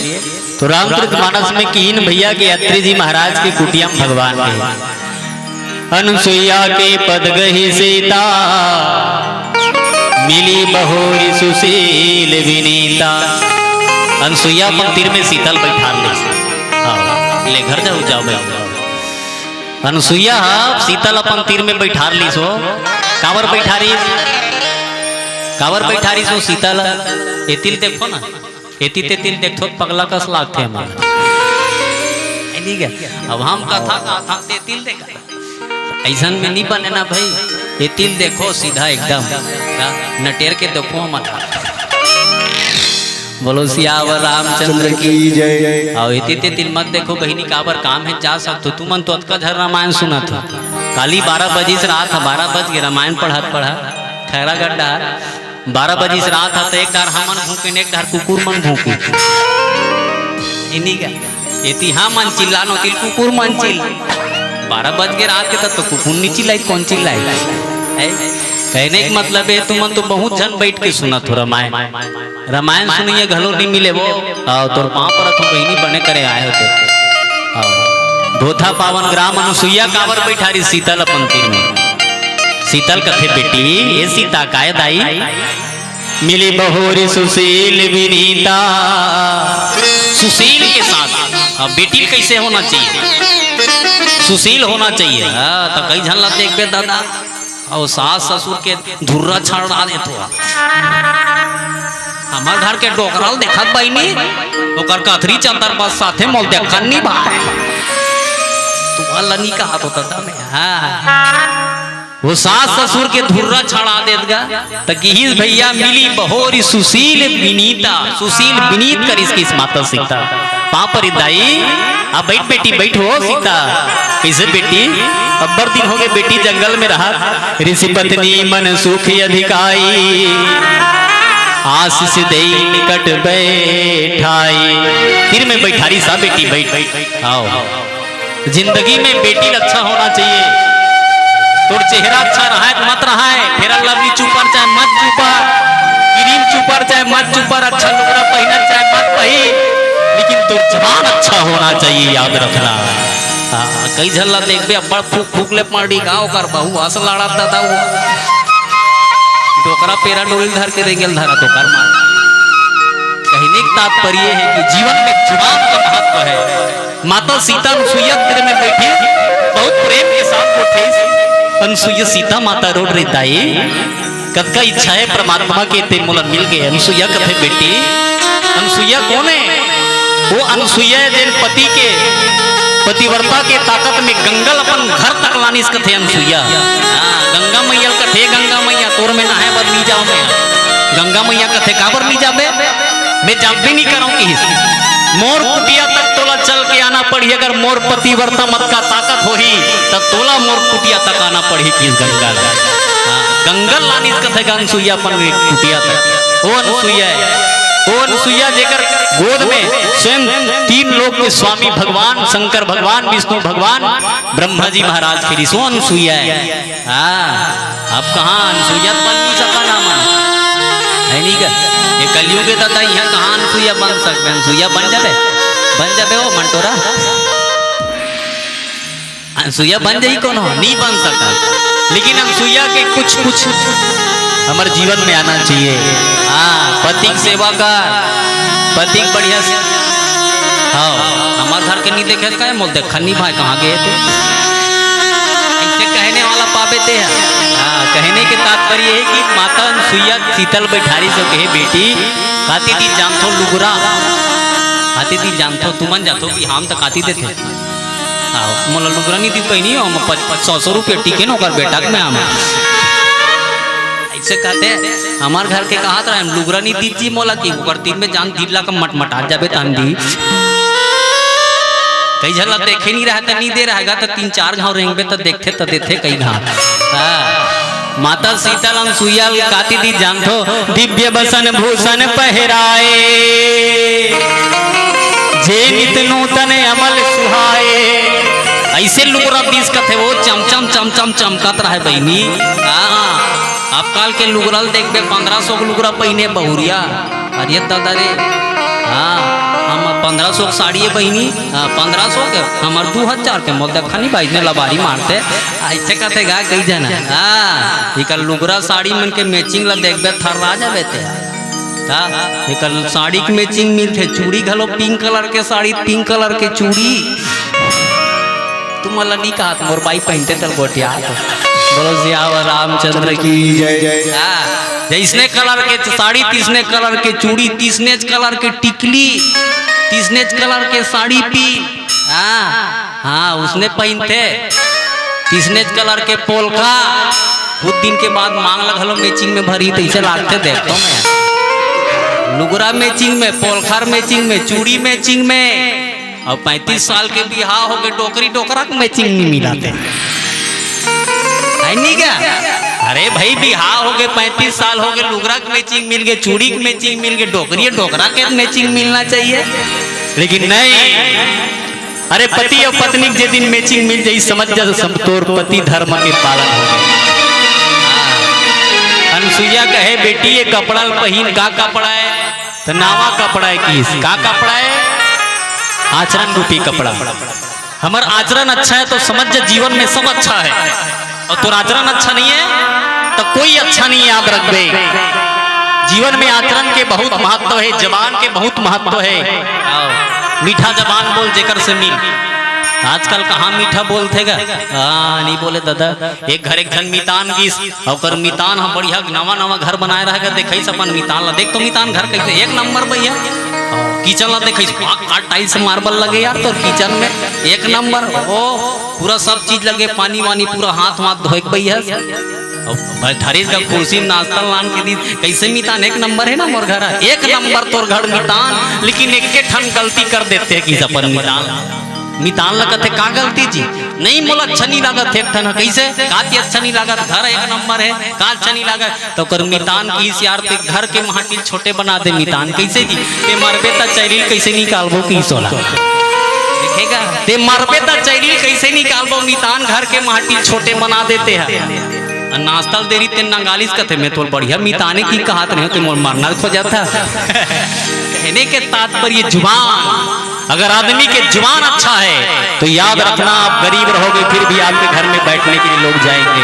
तो रामचरित मानस में किहिन भैया के अत्रि जी महाराज के कुटिया म भगवान के, अनसुईया के पद गही सीता, मिली बहुरि सुसील बिनीता। अनसुईया अपन तीर में सीता ल बइठार ले। हाँ, ले घर जाओ, जाओ भाई। अनसुईया ह सीता ल अपन तीर में बइठार लीस हो। काबर बइठारिस? काबर बइठारिस हो सीता ल? एती ल देखो ना, एती तेती ल देखथो त पगला कस लागथे हमन। ए, नहीं क्या? अब हम कथा, कथा तेती ल देखा। अइसन में नहीं बने ना भाई, एती ल देखो सीधा एकदम। का? नटेर के देखो मत। बोलो सियावर रामचंद्र की। जय। अउ एती तेती ल मत देखो बहिनी, काबर काम हे जा सकथो। तुमन तो अतका झन रामायण सुनत हो। काली बारह बजिस रात ह, बारह बज के रामायण पढ़त पढ़त खैरागढ़ डहर बारह बजिस रात ह, त एक डार हमन भूंकिन, एक डार कुकुर मन भूंकिन। इन्हीं का एती हमन चिल्लान, ओती कुकुर मन चिल्ला। बारह बज के रात के तब तो कुकुर नहीं चिल्लाई, कौन चिल्लाई? है? कहने के मतलब है, तुमन तो बहुत झन बैठ के सुनत हो रामायण। रामायण सुनइया घलो नहीं मिले वो। आओ, तोर पाँव परत हूँ बहिनी, बने करे आए हो तो। आओ। धोथा पावन ग्राम अनसुईया काबर बइठारिस सीता ल अपन तीर में? सीता ल कथे, "बेटी, ए सीता, काय दाई?" मिली बहुरि सुसील बिनीता। सुसील के साथ। अब बेटी ल कैसे होना चाहिए? सुसील होना चाहिए। हाँ, तो कई झन ला देखबे दादा, अउ सास ससुर के धुर्रा छाड़ा देथो। हमर घर के डोकरा ल देखत बहिनी, ओकर कथरी चंदर बस साथे मोल देखन नहीं भाई। तुम्हार ला नहीं कहा तो दादा मैं, हाँ। वो सास ससुर के धुर्रा छड़ा देत गा, त किहिस भैया मिली बहुरि सुसील बिनीता, सुसील बिनीत करिस किहिस माता सीता। पाँव परी दाई, आ बैठ बेटी, बैठ हो सीता। कइसे बेटी? अब्बड़ दिन होगे बेटी जंगल में रहत। ऋषि पत्नी मन सुख अधिकाई, आशीष देई निकट बैठाई। तीर में बइठारिस बेटी, बैठ, बैठ, आओ। जिंदगी में बेटी अच्छा होना चाहिए। तोर चेहरा अच्छा रहाय त मत रहाय, फेयर लवली चुपर चाहे मत चुपर, क्रीम चुपर चाहे मत चुपर, अच्छा लुगरा पहिनत चाहे मत पहिन, लेकिन तोर जबान अच्छा होना चाहिए, याद रखना। हाँ, कई झन ला देखबे, अब्बड़ फूक फूक ले मार डी गाँव कर बहू अस लड़त दादा वो। डोकरा पेरा डोरी धर के रेंगेल धरा तो कर मार। कहने का तात्पर्य है कि जीवन में जुबान का महत्व है। माता सीता अनसुईया तीर में बैठी, बहुत प्रेम के साथ बैठी। अनसुईया सीता माता रोट रही, "दाई, कतका इच्छा है परमात्मा के, ते मोला मिल गए।" अनसुईया कथे, "बेटी, अनसुईया कौन है?" वो अनसुईया है, जेन पति के, पतिव्रता के ताकत में गंगा ल अपन घर तक लानिस कथे अनसुईया। हाँ, गंगा मैया ल कथे, "गंगा मैया, तोर में नहाए बर नी जाओ मैं।" गंगा मैया कथे, "काबर नी जाबे?" मैं जानबे नहीं करऊं किहिस। मोर कुटिया तक तोला चल के आना पड़ही, अगर मोर पतिव्रता मत का ताकत होही, तब तोला मोर कुटिया तक आना पड़ही किहिस गंगा ला। हाँ, गंगा लानिस कथे अनसुईया अपन कुटिया तक। ओ अनसुईया है, ओ अनसुईया जेकर गोद में स्वयं तीन लोक के स्वामी भगवान शंकर भगवान, विष्णु भगवान, ब्रह्मा जी महाराज के रिसो अनसुईया है। हाँ, अब कहाँ अनसुईया बन नहीं सका ना मन। है नहीं का? ये कलयुग के दादा यहाँ कहाँ अनसुईया बन सकते? अनसुईया बन जाबे? बन जाबे वो मंटोरा? अनसुईया बन जाई कोनो? नहीं बन सका। लेकिन अनसुईया के कुछ, कुछ हमर जीवन में आना चाहिए। हाँ, पति के सेवा कर, पति के बढ़िया से। हाँ, हमर घर के नहीं देखे का, मोर देखन नहीं भाई, कहाँ गए थे? ऐसे कहने वाला पाबे ते है। हाँ, कहने के तात्पर्य है कि माता अनसुईया सीतल बैठारी से कहे, "बेटी, काती दी जानथो लुगरा, काती दी जानथो, तुमन जाथो बिहाव म त काती देथे।" हाँ, मोला लुगरा नहीं दी पहिनी, हम पच-, पच-, सौ सौ रुपया टिके न ओकर बेटा के मैं आमा। ऐसे कहते, हमार घर के कहत रहे, "लुगरा नहीं दीत जी मोला," कि ओकर तीर में जान धीर ला के मटमटा जाबे तहन दी। कई झन ला देखे नहीं रहा त नहीं दे रहेगा, त तीन चार घाव रेंगबे त देखथे त देथे कई घाव। हाँ। माता सीतल अनसुईया ल काती दी जानथो, दिव्य बसन भूषण पहराए, जे नित नूतन अमल सुहाए। ऐसे लुगरा दीस कथे, वो चमचम चमचम चमकत रहे बहिनी। हाँ, अब काल के लुगरा ल देखबे, पन्द्रह सौ के लुगरा पहिने बहुरिया। अरे दादा रे, हाँ, हम पन्द्रह सौ के साड़ी है बहिनी, हाँ, पन्द्रह सौ के, हमर दू हजार के, मोर देखा नहीं भाई, ने लबारी मारते, ऐसे कहते गा कई जना। हाँ, इकर लुगरा साड़ी मन के matching ला देखबे, थर्रा जाबे ते। हाँ, इकर साड़ी के matching मिलथे, चूड़ी घलो pink colour के साड़ी, pink colour के चूड़ी। तुमन ला नहीं कहत, मोर बाई पहिनथे त ल गोठियात। बोलो सियावर रामचंद्र की जय। हाँ, जैसने colour के साड़ी, तिसने colour के चूड़ी, तिसनेच colour के टिकली, तिसनेच colour के साड़ी पी। हाँ, हाँ, उसने पहिनथे, तिसनेच colour के पोलखा। कुछ दिन के बाद मांग ला घलो matching में भरी, तैसे लागथे देखथों मैं। लुगरा matching में, पोलखा matching में, चूड़ी matching में। अब पैंतीस साल के बिहाव होगे, डोकरी डोकरा के matching नहीं मिलाथे। है नहीं क्या? अरे भाई, बिहाव होगे, पैंतीस साल होगे, लुगरा के matching मिल गे, चूड़ी के matching मिल गे, डोकरी डोकरा के matching मिलना चाहिए, लेकिन नहीं। अरे पति अउ पत्नी के जे दिन matching मिल जाही, समझ जा सब तोर पति धर्म के पालन होगे। अनसुईया कहे, "बेटी, ये कपड़ा ल पहिन।" "का कपड़ा है?" "त नावा कपड़ा है।" "किस का कपड़ा है?" "आचरण रूपी कपड़ा। हमर आचरण अच्छा है तो समझ जा जीवन में सब अच्छा है, और तोर आचरण अच्छा नहीं है तो कोई अच्छा नहीं है, याद रखबे।" जीवन में आचरण के बहुत महत्व है, जबान के बहुत महत्व है। मीठा जबान बोल जेकर से मिल। आजकल कहाँ मीठा बोलथे गा? हाँ, नहीं बोले दादा। एक घर एक झन मितान गिस, ओकर मितान ह बढ़िया नवा नवा घर बनाए रहे गा, देखइस अपन मितान ला, "देख तो मितान घर कैसे, एक नंबर भैया, kitchen ला देखइस, वाह, का tiles marble लगे यार तोर kitchen में, एक नंबर, ओ, पूरा सब चीज लगे, पानी वानी पूरा हाथ वाथ धोए के भैया।" अब बैठारिस गा कुर्सी में नाश्ता लान के दिस, "कैसे मितान, एक नंबर है ना मोर घर, एक नंबर तोर घर मितान, लेकिन एक के ठन गलती कर देथे गिस अपन मितान।" मितान ला कथे, "का गलती जी?" "नहीं, मोला अच्छा नहीं लागत एक ठन ह।" "कैसे?" "का जी अच्छा नहीं लागत, घर एक नंबर है, का अच्छा नहीं लागत?" तो ओकर मितान किहिस, "यार, ते घर के माटी ल छोटे बना दे मितान।" "कैसे जी?" "ते मरबे त चैली ल कैसे निकालबो किहिस ओला।" देखेगा, "ते मरबे त चैली ल कैसे निकालबो मितान, घर के माटी ल छोटे बना देते हैं।" नाश्ता ल देरी ते नंगालिस कथे, "मैं तोर बढ़िया मिताने की कहत रहे हो, ते मोर मरना खोजत ह।" कहने के तात्पर्य जुबान, अगर आदमी के जुबान अच्छा है तो याद रखना, आप गरीब रहोगे फिर भी आपके घर में बैठने के लिए लोग जाएंगे।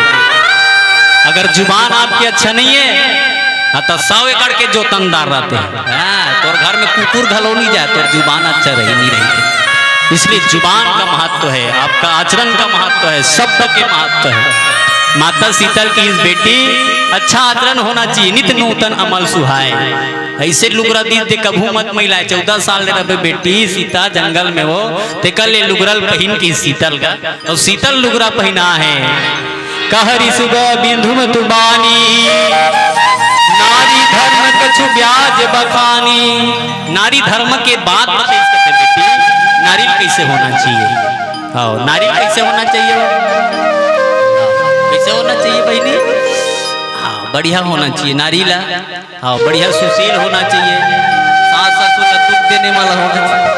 अगर जुबान आपकी अच्छा नहीं है, हाँ, तो सौ एकड़ के जोतनदार रहते हैं। हाँ, तोर घर में कुकुर घलो नहीं जाए, तोर जुबान अच्छा रही नहीं रही। इसलिए जुबान का महत्व है, आपका आचरण का महत्व है, शब्द के महत्व है। माता सीतल किहिस, "बेटी, अच्छा आचरण होना चाहिए, नित नूतन अमल सुहाए।" ऐसे लुगरा दीस दे कभू मत मैलाए। चौदह साल ले रहे बेटी सीता जंगल में हो, तेकर ले लुगरा ल पहिन के सीतल गा, और सीतल लुगरा पहिना है। कह रिसुबा बिंधु मत बानी, नारी धर्म कछु ब्याज बखानी। नारी धर्म के बात बतइस कथे बेटी, नारी कैसे होना चाहिए। हाँ, नारी कैसे होना चाहिए हो? कैसे होना चाहिए बहिनी? हाँ, बढ़िया होना चाहिए नारी ला। हाँ, बढ़िया सुशील होना चाहिए, सास ससुर ला दुख देने वाला होना चाहिए।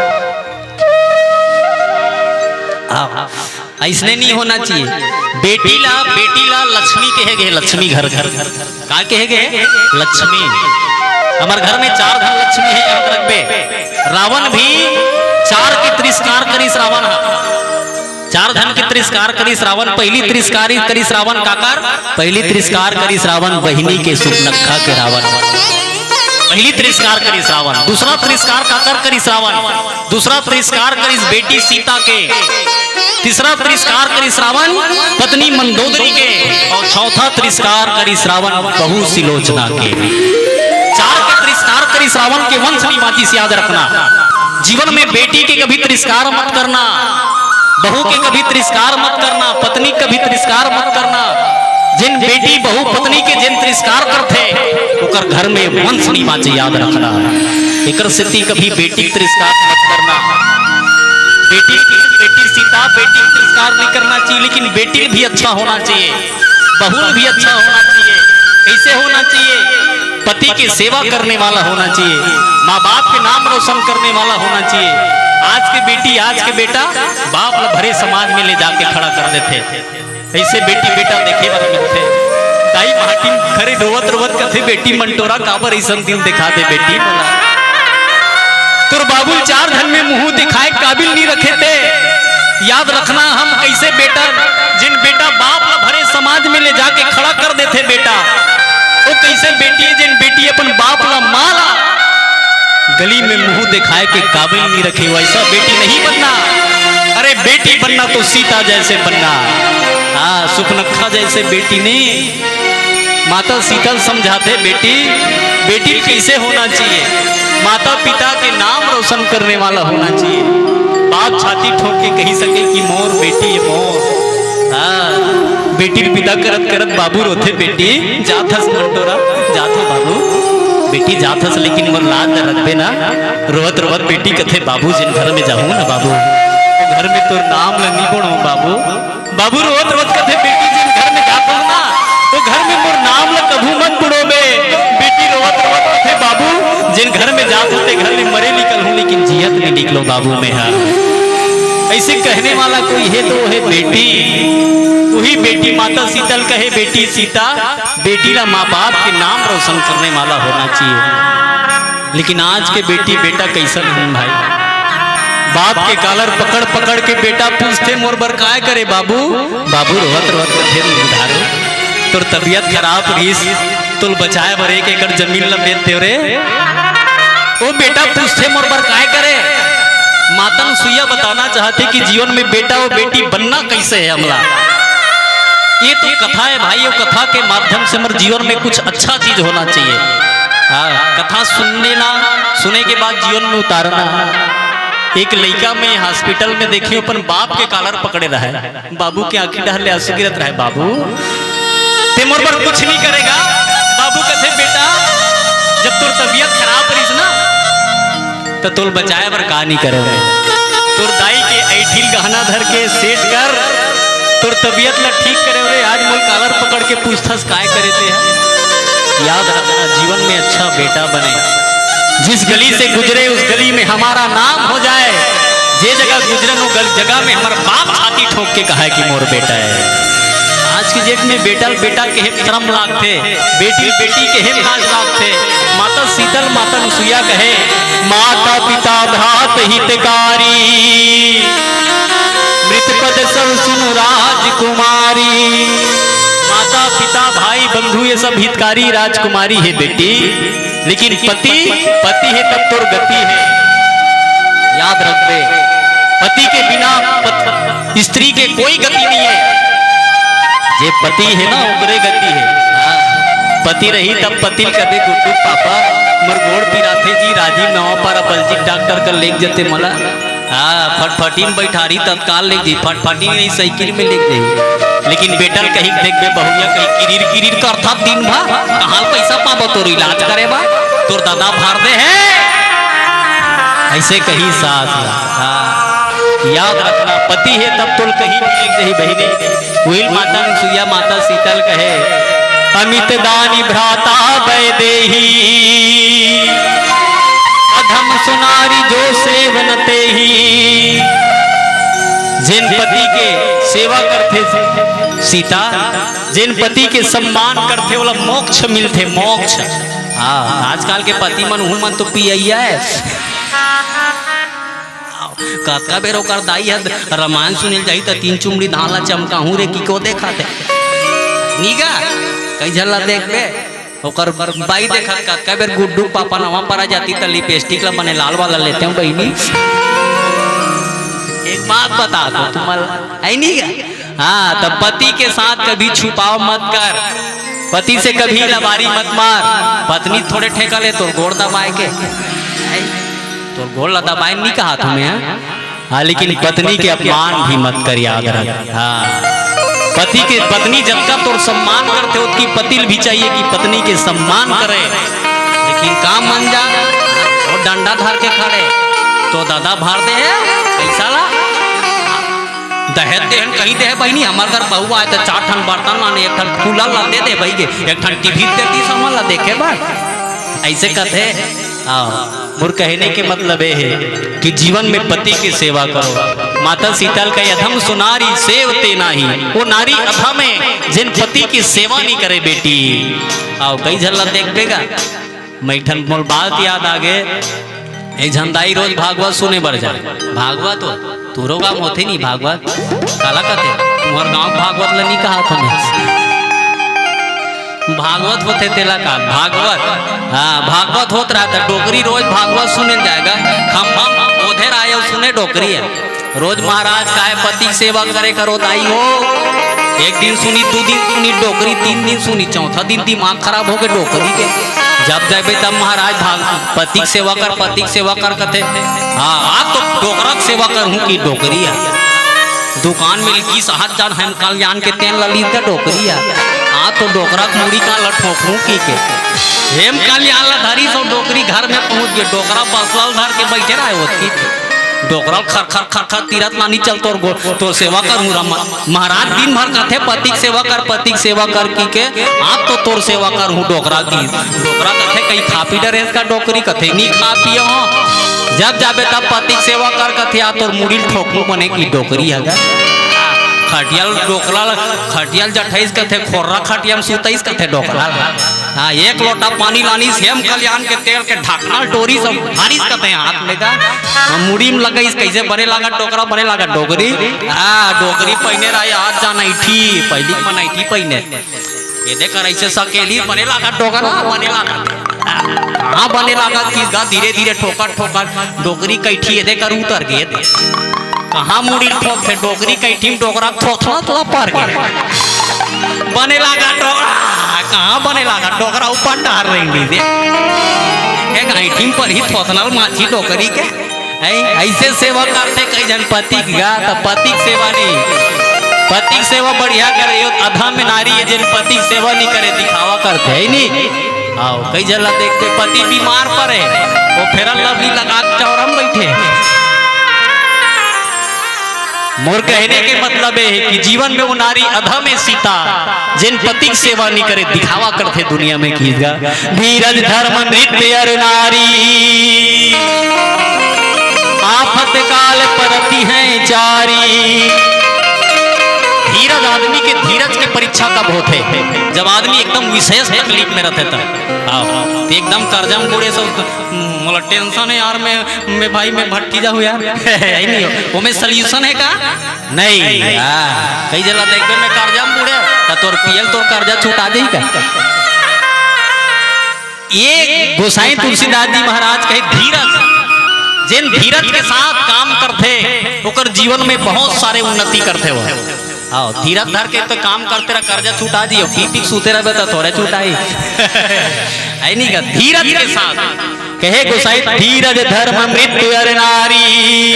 हाँ, ऐसने नहीं होना चाहिए। बेटी ला, बेटी ला लक्ष्मी कहे गे, लक्ष्मी घर घर। का कहे गे? लक्ष्मी। हमर घर में चार धन लक्ष्मी है, याद रखबे। रावण भी चार के तिरस्कार करिस रावण हा। चार झन के तिरस्कार करिस रावण। पहली तिरस्कार करिस रावण काकर? पहली तिरस्कार करिस रावण बहिनी के, सुपनखा के रावण। पहली तिरस्कार करिस रावण। दूसरा तिरस्कार काकर करिस रावण? दूसरा तिरस्कार करिस बेटी सीता के। तीसरा तिरस्कार करिस रावण पत्नी मंदोदरी के। और चौथा तिरस्कार करिस रावण बहू सिलोचना के। चार के तिरस्कार करिस रावण के, वंश नहीं बांचिस, याद रखना। जीवन में बेटी के कभी तिरस्कार मत करना, बहू के कभी तिरस्कार मत करना, पत्नी के कभी तिरस्कार मत करना। जिन बेटी, बहू, पत्नी के जिन तिरस्कार करथे, ओकर घर में वंश नहीं बांचे, याद रखना। एकर सेती कभी बेटी के तिरस्कार मत करना। बेटी, बेटी सीता, बेटी के तिरस्कार नहीं करना चाहिए, लेकिन बेटी भी अच्छा होना चाहिए, बहू भी अच्छा होना चाहिए। कैसे होना चाहिए? पति के सेवा करने वाला होना चाहिए, माँ बाप के नाम रोशन करने वाला होना चाहिए। आज के बेटी, आज के बेटा बाप ल भरे समाज में ले जाके खड़ा कर देथे। ऐसे बेटी बेटा देखे बर मिलथे। दाई माटी खरे रोवत रोवत कथे, "बेटी मंटोरा, काबर अइसन दिन देखा दे बेटी मोला।" तोर बाबू चार झन में मुंह दिखाए काबिल नहीं रखे ते। याद रखना, हम कैसे बेटा, जिन बेटा बाप ल भरे समाज में ले जाके खड़ा कर देथे बेटा, वो कैसे बेटी है जिन बेटी अपन बाप ला, माँ ला गली में मुंह दिखाए के काबिल नहीं रखे, वैसा बेटी नहीं बनना। अरे बेटी बनना तो सीता जैसे बनना, हाँ, सुपनखा जैसे बेटी नहीं। माता सीता ल समझाथे, "बेटी, बेटी कैसे होना चाहिए? माता पिता के नाम रोशन करने वाला होना चाहिए।" बाप छाती ठोक के कही सके कि मोर बेटी है, मोर। हाँ, बेटी ल विदा करत करत बाबू रोथे, "बेटी, जात हस मंटोरा, जात हो बाबू, बेटी जात हस, लेकिन मोर लाज ल रखबे ना।" रोवत रोवत बेटी कथे, "बाबू, जिन घर में जाहूं ना बाबू, वो घर में तोर नाम ल नहीं बोड़ो बाबू।" बाबू रोवत रोवत कथे, "बेटी, जिन घर में जात हो ना, वो घर में मोर नाम ल कभू मत बुड़ोबे।" बेटी रोवत रोवत कथे, "बाबू, जिन घर में जात हो, ते घर ले मरे निकल हूं, लेकिन जियत नहीं निकलो बाबू मैं हा।" ऐसे कहने वाला कोई है तो वो है बेटी। वही बेटी माता सीता ल कहे, "बेटी सीता, बेटी ला माँ बाप के नाम रोशन करने वाला होना चाहिए।" लेकिन आज के बेटी बेटा कैसन हन भाई? बाप के कालर पकड़ पकड़ के बेटा पूछथे, "मोर बर काय करे बाबू?" बाबू रोवत रोवत कथे, "निर्धारो, तोर तबीयत खराब रहिस, तोल बचाए बर एक एकड़ जमीन ल बेच देव रे।" वो बेटा पूछथे, "मोर बर काय करे?" माता अनुसुईया बताना चाहथे कि जीवन में बेटा और बेटी बनना कैसे है हमला। ये तो कथा है भाई, वो कथा के माध्यम से हमर जीवन में कुछ अच्छा चीज होना चाहिए। हाँ, कथा सुन लेना, सुने के बाद जीवन में उतारना। एक लइका में हॉस्पिटल में देखियो, अपन बाप के कालर पकड़े रहे, बाबू के आंखी डहर ले आंसू गिरत रहे, "बाबू, ते मोर बर कुछ नहीं करेगा?" बाबू कथे, "बेटा, जब तोर तबीयत खराब रहिस ना, त तोल बचाए बर का नहीं करे रे? तोर दाई के ऐठिल गहना धर के सेट कर, तोर तबीयत ला ठीक करे रे। आज मोर कालर पकड़ के पूछथस काय करे ते है?" याद रखना, जीवन में अच्छा बेटा बने, जिस गली से गुजरे उस गली में हमारा नाम हो जाए, जे जगह गुजरन वो गल-, जगह में हमर बाप छाती ठोक के कहा है कि मोर बेटा है। आज के डेट में बेटा ल बेटा कहे म शरम लागथे, बेटी ल बेटी कहे म लाज लागथे। माता सीता ल माता अनुसुईया कहे, "माता पिता भ्रात हितकारी, मृत पद सब सुनु राजकुमारी।" माता पिता भाई बंधु ये सब हितकारी राजकुमारी है बेटी, लेकिन पति, पति है तब तोर गति है। याद रखबे, पति के बिना पत-, स्त्री के कोई गति नहीं है। जे पति है ना, ओकरे गति है। हाँ, पति रही तब पति ल कबे, "गुड्डू पापा, मोर गोड़ पिराथे जी, राजीव नवापारा बलजीत डॉक्टर कर लेग जते मोला।" हाँ, फटफटी में बैठारी तत्काल लेग जाई, फटफटी नहीं साइकिल में लेग जाई। लेकिन बेटा ल कही, "देख बे बहुरिया, कहीं किरिर किरिर करथा दिन भर, कहाँ पैसा पाबो तोर इलाज करे बा, तोर दादा भार दे है।" ऐसे कही सास ला। हाँ, याद रखना, पति है तब तोल कहीं नहीं लेग जाही बहिनी। उहिल माता अनुसुईया माता सीता ल कहे, "अमित दानी भ्राता वैदेही, अधम सुनारी जो सेवन तेही।" जेन पति के सेवा करथे सीता, जेन पति के सम्मान करथे, ओला मोक्ष मिलथे, मोक्ष। हाँ, आजकल के पति मन, उहू मन तो पियैया है। कतका बेर ओकर दाई ह रामायण सुने ल जाही त तीन चुमड़ी धान ला चमकाहूं रे कहिके देखत हे। नी गा, कई झन ला देखबे, ओकर बाई देखत कतका बेर गुड्डू के पापा नवा परा जाती त लिपस्टिक ला बने लाल वाला लेतेंव बहिनी। एक बात बता दो तुमन ला, है नी गा? हाँ, त पति के साथ कभी छुपाव मत कर, पति से कभी लबारी मत मार। पत्नी थोड़े ठेका ले तोर गोड़ दबाए के, तोर गोड़ ला दबाए नी कहा तुम्हें, हाँ? हाँ, लेकिन पत्नी के अपमान भी मत कर, याद रख। हाँ, पति के, पत्नी जतका तोर सम्मान करथे, ओतकी पति ल भी चाहिए कि पत्नी के सम्मान करे। लेकिन काम मन जा, वो डंडा धर के खड़े, तो दादा भर दे हे पैसा ला। दहेज देहन कहीं दे हे बहिनी, हमर घर बहू आए त चार ठन बर्तन लाने, एक ठन कूलर ला दे दे भाई के, एक ठन टीवी दे दी, सामान ला देखे बर। ऐसे कथे। हाँ, मोर कहने के मतलब ये है कि जीवन में पति की सेवा करो। माता सीता ल कहे, "अधम सु नारी सेवते नाही।" वो नारी अधम है, जिन पति की सेवा नहीं करे बेटी। आओ, कई झन ला देखबे गा, मैं एक ठन मोर बात याद आ गे। एक झन दाई रोज भागवत सुने बर जाए। भागवत हो, तोरो गाँव होथे नी भागवत? काला कथे? तुम्हर गाँव भागवत ल नी कहा था मैं। भागवत होथे तेला का? भागवत। हाँ, भागवत होत रहा था, डोकरी रोज भागवत सुने जाएगा। खम्भा ओधे रहा है, सुने डोकरी है। रोज महाराज काहे पति के सेवा करे करो दाई हो। एक दिन सुनी, दू दिन सुनी डोकरी, तीन दिन सुनी, चौथा दिन दिमाग खराब हो गे डोकरी के। जब जाबे तब महाराज भाग, "पति के सेवा कर, पति के सेवा कर," कथे। हाँ, आप तो डोकरा के सेवा करहूँ कि डोकरी है। दुकान में लिखिस, "हाथ जान हम कल्याण के तेल ला लीन का डोकरी है।" हाँ, तो डोकरा के मुड़ी का ला ठोकहूँ की के। हेम कल्याण ला धरिस अउ डोकरी घर में पहुँच गे। डोकरा बसला ल धर के बैठे रहे होत की। डोकरा ल खर खर खर खर तीरत लानी, "चल तोर गो-, तोर सेवा करहूँ रा म-, महाराज दिन भर कथे पति के सेवा कर, पति के सेवा कर की के, आप तो तोर सेवा करहूँ डोकरा की।" डोकरा कथे, "कहीं खा पी डरे हस का डोकरी?" कथे, "नी खा पिए हो।" जब जाबे तब पति के सेवा कर कथे, "आ तोर मुड़ी ल ठोकहूँ बने की डोकरी है गा।" खटिया ल डोकरा ल, खटिया ल जठइस कथे, "खोर्रा खटिया में सुतइस," कथे डोकरा ल। हाँ, एक लोटा पानी लानिस, हेम कल्याण के तेल के ढकना ल टोरिस अउ ढारिस कथे हाथ में का। हाँ, मुड़ी में लगाइस, "कइसे बने लागत डोकरा, बने लागत डोकरी?" हाँ, डोकरी पहिने रहे, आज जान ऐठी, पहिली के मन ऐठी पहिने। एदे कर ऐसे सकेली, "बने लागत डोकरा, बने लागत।" हाँ, बने लागत कि गा धीरे धीरे ठोकर ठोकर डोकरी कैठी एदे कर उतर गे। कहाँ मुड़ी ल ठोकथे डोकरी कैठी में, डोकरा के थोथना तला पर गे। "बने लागत डोकरा, कहाँ बने लागत डोकरा, ऊपर डार रेंगी दे।" एक ऐठी में पर ही थोथना ल माछी डोकरी के। ऐ-, ऐसे सेवा करथे कई झन पति के गा, त पति के सेवा नहीं, पति के सेवा बढ़िया करे, यो अधम नारी है, जिन पति के सेवा नहीं करे, दिखावा करथे, है नहीं? आओ, कई झन ला देखथे, पति बीमार परे, वो Fair and Lovely लगा के चौरा में बैठे। मोर कहने के मतलब ये है कि जीवन में वो नारी अधम है सीता, जिन पति के सेवा नहीं करे, दिखावा करथे दुनिया में खींच गा। धीरज धर्म नृत्य अर नारी, आफत काल परति है चारी। धीरज, आदमी के धीरज के परीक्षा कब होथे? जब आदमी एकदम विशेष तकलीफ में रहथे तब। हाँ, तो एकदम कर्जा में बूड़े सब, "मोला tension है यार, मैं, मैं भाई, मैं भटकी जाहूँ यार।" है नहीं हो, वो में solution है का? नहीं। हाँ, कई झन ला देखबे में कर्जा में बूड़े, त तोर पियल तोर कर्जा छुटा जाही का? ये गोसाई तुलसीदास जी महाराज कहे धीरज, जिन धीरज के साथ काम करथे, ओकर जीवन में बहुत सारे उन्नति करथे वो। आओ, धीरज धर के तो काम करते रह, कर्जा छुटा दियो, पी पी के सूते रहबे तो थोड़े छुटाही। ऐ नहीं का, धीरज के साथ कहे गोसाई, "धीरज धर्म मृत्यु अर नारी।"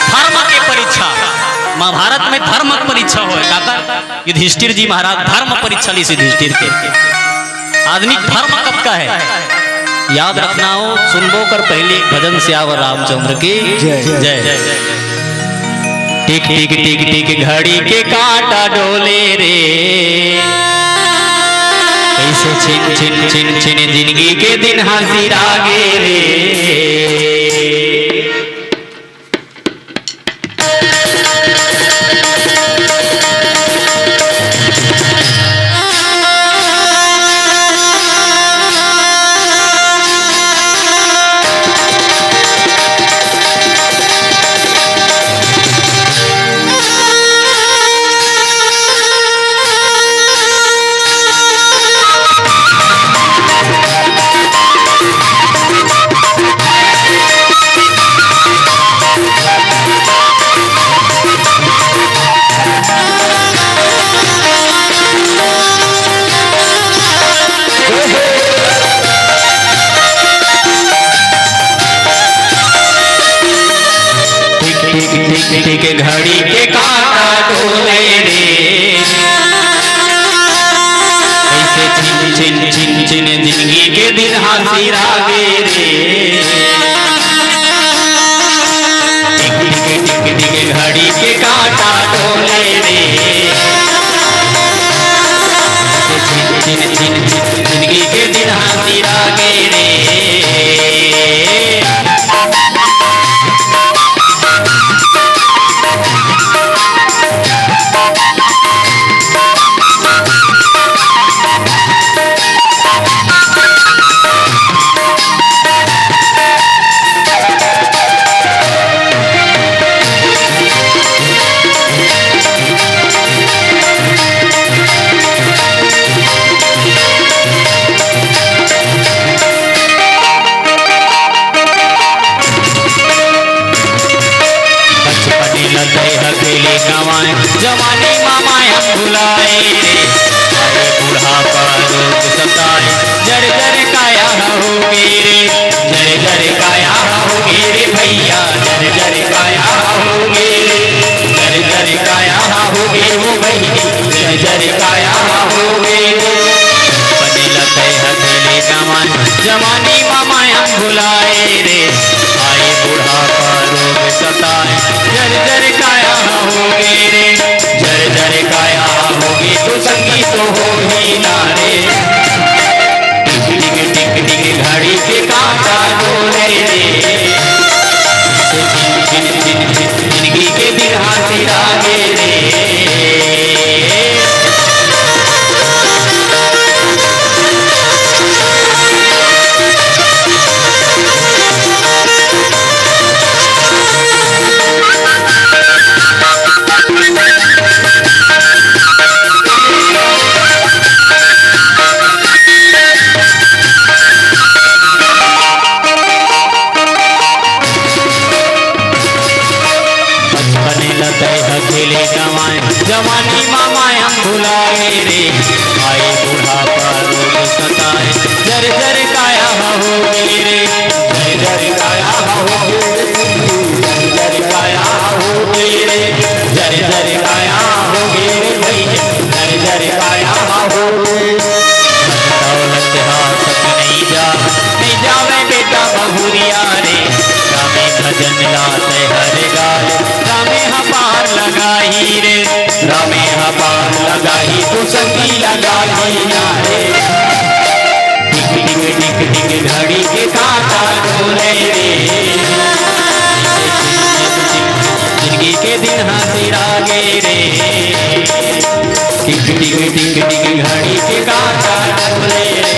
धर्म के परीक्षा, महाभारत में धर्म के परीक्षा होय, काका युधिष्ठिर जी महाराज धर्म परीक्षा लिस युधिष्ठिर के। आदमी धर्म कब का है, याद रखना हो। सुनबो कर पहले भजन सियावर रामचंद्र की जय। जय। टिक टिक टिक टिक घड़ी के कांटा डोले रे, कैसे छिन छिन छिन छिन जिंदगी के दिन हाजिर आगे रे। के घड़ी के कांटा डोले रे, कइसे छिन छिन छिन छिन जिंदगी के दिन ह सिरागे रे। टिक टिक टिक टिक घड़ी के कांटा डोले रे, कइसे छिन छिन छिन छिन जिंदगी के दिन ह सिरागे रे। बचपने ल तैं ह खेले गंवाए, जवानी म माया भुलाए रे। आए बुढ़ापा रोग सताए, जर जर काया ह होगे रे। जर जर काया ह होगे रे भइया, जर जर काया ह होगे रे। जर जर काया ह होगे वो बहिनी, जर जर काया ह होगे रे। बचपने ल तैं ह खेले गंवाए, जवानी म माया भुलाए रे। आए बुढ़ापा रोग सताए, जर जर काया होगे रे। जर जर काया होगे तो संगी तो होही ना रे। टिक टिक टिक टिक घड़ी के कांटा डोले रे, जिंदगी के दिन ह सिरागे रे। बचपने ल तैं ह खेले गंवाए, जवानी म माया भुलाए रे। आए बुढ़ापा रोग सताए, जर जर काया ह होगे रे। जर जर काया ह होगे रे, जर जर काया ह होगे रे। जर जर काया ह होगे रे भइया, जर जर काया ह होगे। दौलत हा सत नइ जा, नइ जावे बेटा बहुरिया रे। रामे भजन ला तैं हर गाल, रामे ह पार लगाही रे। रामे ह पार लगाही तो संगी लगाही ना रे। टिक टिक टिक टिक घड़ी के कांटा डोले रे, जिंदगी के दिन ह सिरागे रे। टिक टिक टिक टिक घड़ी के कांटा डोले रे।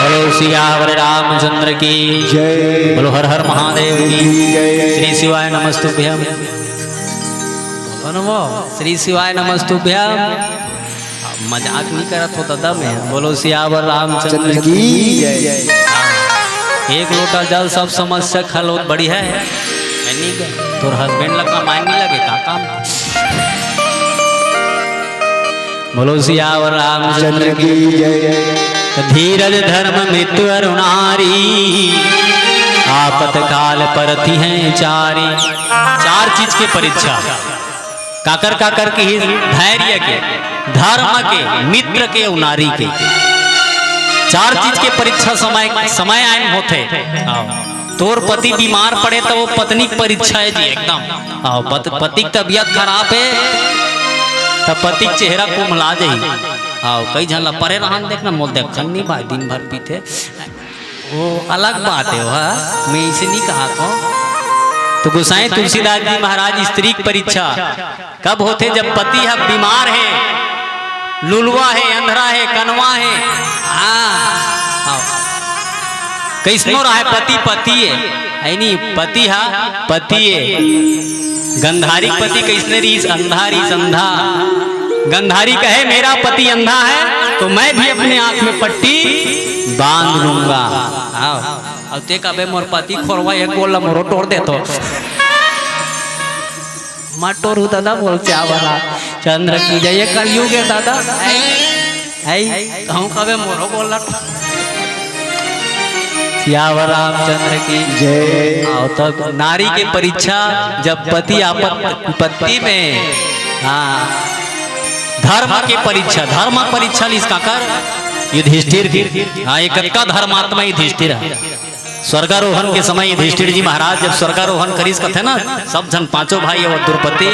बोलो सियावर रामचंद्र की जय। बोलो हर हर महादेव की जय। श्री शिवाय नमस्तुभ्यम। बोलो नमो श्री शिवाय नमस्तुभ्यम। मजाक नहीं करत हो दादा मैं। बोलो सियावर रामचंद्र चंद्र की की जय। एक लोटा जल सब समस्या खल होत बड़ी है। है नहीं क्या? तोर हस्बैंड लग का मायने नहीं लगे का काम? बोलो सियावर रामचंद्र चंद्र की की जय। तो धीरज धर्म मृत्यु अरु नारी, आपत काल परति हैं चारी। चार चीज के परीक्षा। काकर काकर के ही धैर्य के, धर्म के, मित्र के अउ नारी के। चार चीज के परीक्षा समय, समय आए म होथे। आओ। तोर पति बीमार पड़े त वो पत्नी के परीक्षा है जी एकदम। आओ, पत-, पति के तबियत खराब है त पति के चेहरा कुम्हला जाही। आओ, कई झन ला परे रहन देखना, मोल देखन नहीं भाई, दिन भर पीथे। वो अलग बात है, वह मैं इसे नहीं कहा था। तो गोसाई तुलसीदास जी महाराज स्त्री की परीक्षा कब होथे? जब पति ह बीमार है, लुलवा है, अंधरा है, कनवा है। हाँ, हाँ। कैसनो रहे पति, पति है, है नी? पति ह पति है। गंधारी पति कैसने रहीस? अंधा रहीस, अंधा। गंधारी कहे, "मेरा पति अंधा है, तो मैं भी अपने आंख में पट्टी बांध लूंगा।" आओ। अउ ते कबे मोर पति खोरवा एक गोल ला मोरो टोर देतो। मत टोरू दादा, बोल सियावर रामचंद्र की जय। ये कलयुग है दादा। आई, आई, कहूँ कबे मोरो गोल ला टोर। सियावर रामचंद्र की जय। आओ, तब नारी के परीक्षा, जब पति आपत-, विपत्ति में, हाँ, धर्म के परीक्षा, धर्म परीक्षा लिस काकर? युधिष्ठिर के। हाँ, ये कतका धर्मात्मा युधिष्ठिर है। स्वर्गारोहण के समय युधिष्ठिर जी महाराज जब स्वर्गारोहण करिस कथे ना, सब झन पांचों भाई अउ द्रौपदी,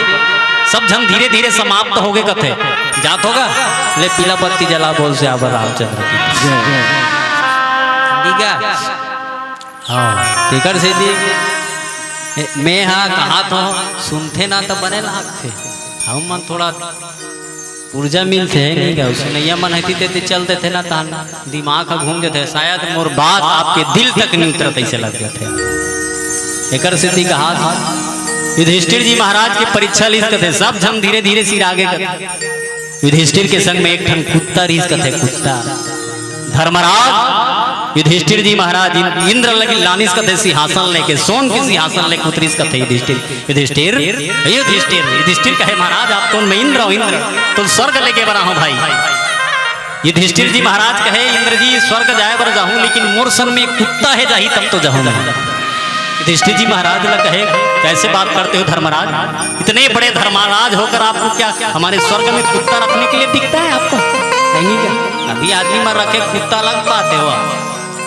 सब झन धीरे-धीरे समाप्त होगे कथे। जात होगा, ले पीला बत्ती जला, बोल सियावर रामचंद्र की। ठीक है? हाँ, तेकर सेती ए, मैं हा कहात हूँ, सुनथे ना त बने लागथे। हम मन थोड़ा ऊर्जा मिलथे, नहीं गा? सुनइया मन हती ते, ते चल देथे ना, तहन दिमाग ह घूम जथे। शायद मोर बात आपके दिल तक नहीं उतरत, ऐसे लग जथे। एकर सेती कहात हूँ, युधिष्ठिर जी महाराज के परीक्षा लिस कथे, सब झन धीरे-धीरे सिरागे कथे। युधिष्ठिर के संग में एक ठन कुत्ता रिहिस कथे, कुत्ता। धर्मराज, युधिष्ठिर जी महाराज इं-, इंद्र लगी लानिस कथे सिंहासन लेके, सोन के सिंहासन लेके उतरिस कथे युधिष्ठिर। युधिष्ठिर, हे युधिष्ठिर, युधिष्ठिर कहे, "महाराज, आप तो मैं इंद्र हूँ, इंद्र, तो स्वर्ग लेके बना हूँ भाई।" युधिष्ठिर जी महाराज कहे, "इंद्र जी, स्वर्ग जाए बर जाहूँ, लेकिन मोर संग में कुत्ता हे जाही तब तो जाहूँ मैं।" युधिष्ठिर जी महाराज ला कहे, "कैसे बात करते हो धर्मराज? इतने बड़े धर्मराज होकर आपको क्या हमारे स्वर्ग में कुत्ता रखने के लिए दिखता है आपको? नहीं क्या? अभी आदमी मर रखे कुत्ता लग पाते हो आप,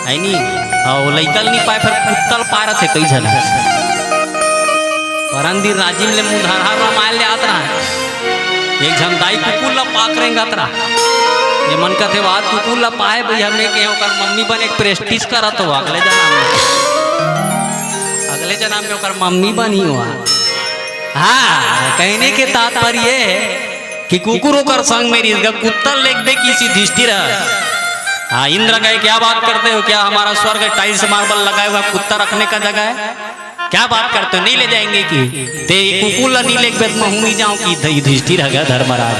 है नहीं? हाँ, वो लइका ल नहीं पाए, फिर कुत्ता ल पाए रहते कई झन।" परन दिन राजिम ले मुंधारहार रामायण ले आत रहा। एक झन दाई कुकुर ला पाक रेंगत रहा। ये मन कथे, "वाह, कुकुर ला पाए भैया, मैं के ओकर मम्मी बने के practice करत हो अगले जन्म में। अगले जन्म में ओकर मम्मी बनी हुआ।" हाँ, कहने के तात्पर्य ये है कि कुकुर ओकर संग में रिहिस गा, कुत्ता लेग दे किसी युधिष्ठिर। हाँ, इंद्र कहे, "क्या बात करते हो? क्या हमारा स्वर्ग tiles marble लगाए हुआ कुत्ता रखने का जगह है?" क्या बात करते हो, नहीं ले जाएंगे कि? ते कुकुर ला नहीं लेके मैं हूँ नहीं जाऊँ कि युधिष्ठिर है क्या धर्मराज?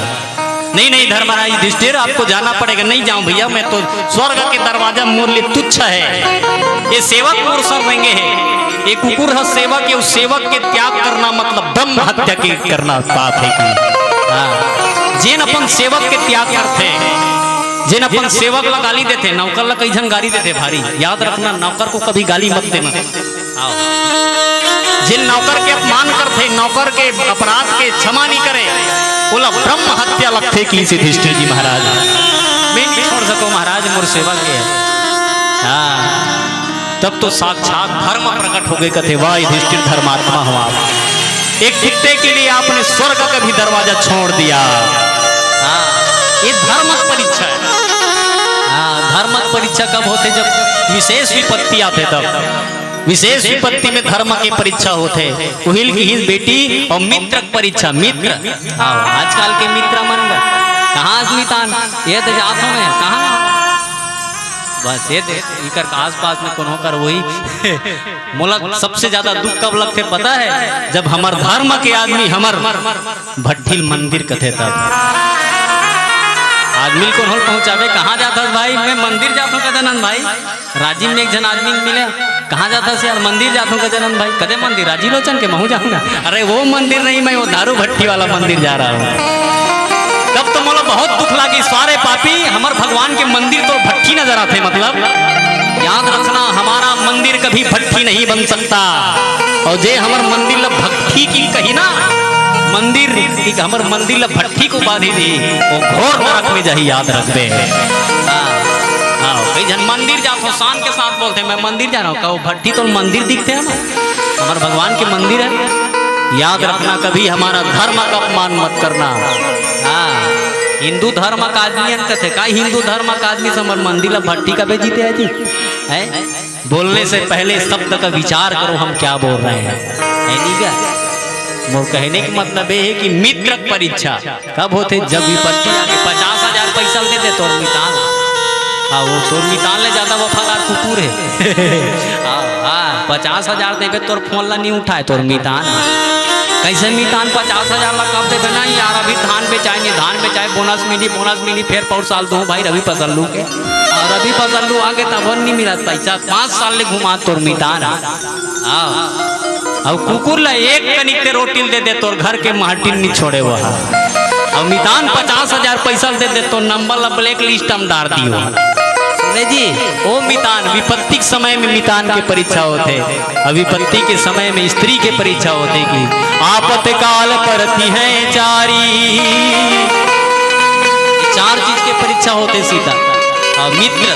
नहीं, नहीं धर्मराज युधिष्ठिर, आपको जाना पड़ेगा। नहीं जाऊँ भैया, मैं तो स्वर्ग के दरवाजा मोर लिए तुच्छ है। ये सेवक मोर संग रेंगे है। ये कुकुर है सेवक, ये उस सेवक के त्याग करना मतलब ब्रह्म हत्या के करना पाप है कि? हाँ। जेन अपन सेवक के त्याग करथे, जेन अपन सेवक ला गाली देथे, नौकर ला कई झन गाली देथे भारी। याद रखना, नौकर को कभी गाली मत देना। आओ। जेन नौकर के अपमान करथे, नौकर के अपराध के क्षमा नहीं करे, ओला ब्रह्म हत्या लगथे किहिस युधिष्ठिर जी महाराज। मैं नहीं छोड़ सको महाराज, मोर सेवा के। हाँ, तब तो साक्षात धर्म प्रकट होगे कथे, "वाह युधिष्ठिर धर्मात्मा हो आप। एक कुत्ते के लिए आपने स्वर्ग का भी दरवाजा छोड़ दिया।" हाँ, ये धर्म परीक्षा है। हाँ, धर्म परीक्षा कब होथे? जब विशेष विपत्ति आथे तब। विशेष विपत्ति में धर्म के परीक्षा होथे। उही ल किहिस बेटी अउ मित्र के परीक्षा, मित्र। हाँ, आजकल के मित्र मन गा, "कहाँ अस मितान?" "ये तो जात हूँ मैं।" "कहाँ?" बस ये दे, इकर आसपास में कोनो कर वही। मोला सबसे ज्यादा दुख कब लगथे पता है? जब हमर धर्म के आदमी हमर भट्ठी ल मंदिर कथे तब। आदमी ल कोनो ल पहुंचावे, "कहाँ जात हस भाई?" "मैं मंदिर जात हूँ गजानन भाई।" राजिम में एक झन आदमी ल मिले, "कहाँ जात हस यार?" "मंदिर जात हूँ गजानन भाई।" "कदे मंदिर?" "राजीव लोचन के।" "महूँ जाहूँ।" "अरे वो मंदिर नहीं, मैं वो दारू भट्टी वाला मंदिर जा रहा हूँ।" तब तो मोला बहुत दुख लागिस, "सारे पापी, हमर भगवान के मंदिर तोर भट्ठी नजर आथे।" मतलब याद रखना, हमारा मंदिर कभी भट्ठी नहीं बन सकता। अउ जे हमर मंदिर ला भट्ठी कहि ना, मंदिर कि हमर मंदिर ला भट्ठी को बांधी दी, वो घोर नरक में जाही, याद रखबे। हाँ, हाँ, कई झन मंदिर जात हो, शान के साथ बोलथे, "मैं मंदिर जा रहा हूँ।" कहो, "भट्ठी तो मंदिर दिखथे है ना, हमर भगवान के मंदिर है।" याद रखना, कभी हमारा धर्म का अपमान मत करना। हाँ, हिंदू धर्म का आदमी अन कथे, "का हिंदू धर्म का आदमी से हमर मंदिर ला भट्ठी कबे जीते है जी?" हैं? बोलने से पहले शब्द का विचार करो, हम क्या बोल रहे हैं, है नहीं क्या? मोर कहने का मतलब ये है कि मित्र की परीक्षा कब होथे? जब विपत्ति आगे, पचास हजार पैसा दे दे तोर मितान। हाँ, वो तोर मितान ले ज्यादा वफादार कुकुर है। हाँ, हाँ, पचास हजार देबे, तोर फोन ला नहीं उठाए तोर मितान। कइसे मितान पचास हजार ला कब देबे? नहीं यार, अभी धान बेचाय नहीं, धान बेचाय, बोनस मिली, बोनस मिली, फेर पउर साल दूहूं भाई रबी फसल लू के। अउ रबी फसल लू आगे तब नहीं मिलत पइसा, पांच साल ले घुमा तोर मितान। हाँ। अउ कुकुर ला एक कनिक ते रोटी ल दे दे, तोर घर के माटी ल नहीं छोड़े वो ह। अउ मितान पचास हजार पइसा ल दे दे, तोर नंबर ला black list म डार दियो। सुने जी, ओ मितान, विपत्ति के समय में मितान के परीक्षा होथे, अउ विपत्ति के समय में स्त्री के परीक्षा होथे कि आपत्काल परति है चारी। चार चीज के परीक्षा होथे सीता। अउ मित्र,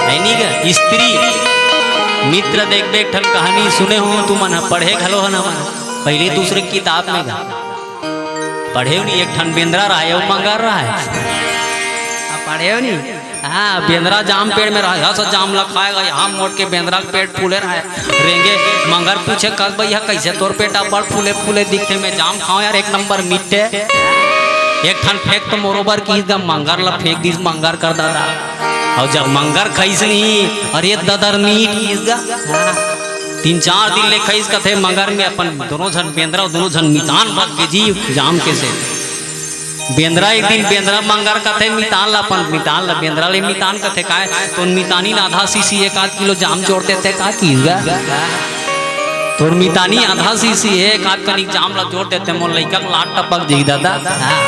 है नी गा? स्त्री, मित्र, देख, देख, ठन कहानी सुने हो तुमन ह, पढ़े घलो ह ना मन, पहले दूसरे किताब में गा। पढ़े हो नहीं, एक ठन बेंदरा रहा है, वो मंगर रहा है। आ, पढ़े हो नहीं? हाँ, बेंदरा जाम पेड़ में रहा, यहाँ से जाम ला खाएगा, यहाँ मोड़ के बेंदरा के पेट फूले रहा है। रेंगे मंगर पूछे, "कस भैया, कैसे तोर पेट अब्बड़ फूले फूले दिखथे? मैं जाम खाऊं यार, एक नंबर मीठे।" एक ठन फेंक तो मोरो बर किहिस गा, मंगर ला फेंक दिस मंगर कर दादा। अउ जब मंगर खाइस नहीं, अरे ददर मीठ किहिस गा। हाँ। तीन चार दिन ले खाइस कथे मंगर में अपन दोनों झन बेंदरा, दोनों झन मितान भग के जी जाम के से। बेंदरा एक दिन बेंदरा मंगर कथे मितान ला, अपन मितान ला, बेंदरा ले मितान कथे, "काय तोर मितानी न आधा सीसी एक आध किलो जाम जोर देते का किहिस गा? तोर मितानी आधा सीसी एक आध कनिक जाम ला जोर देते, मोर लइका के लात टपक जाही दादा।" हाँ।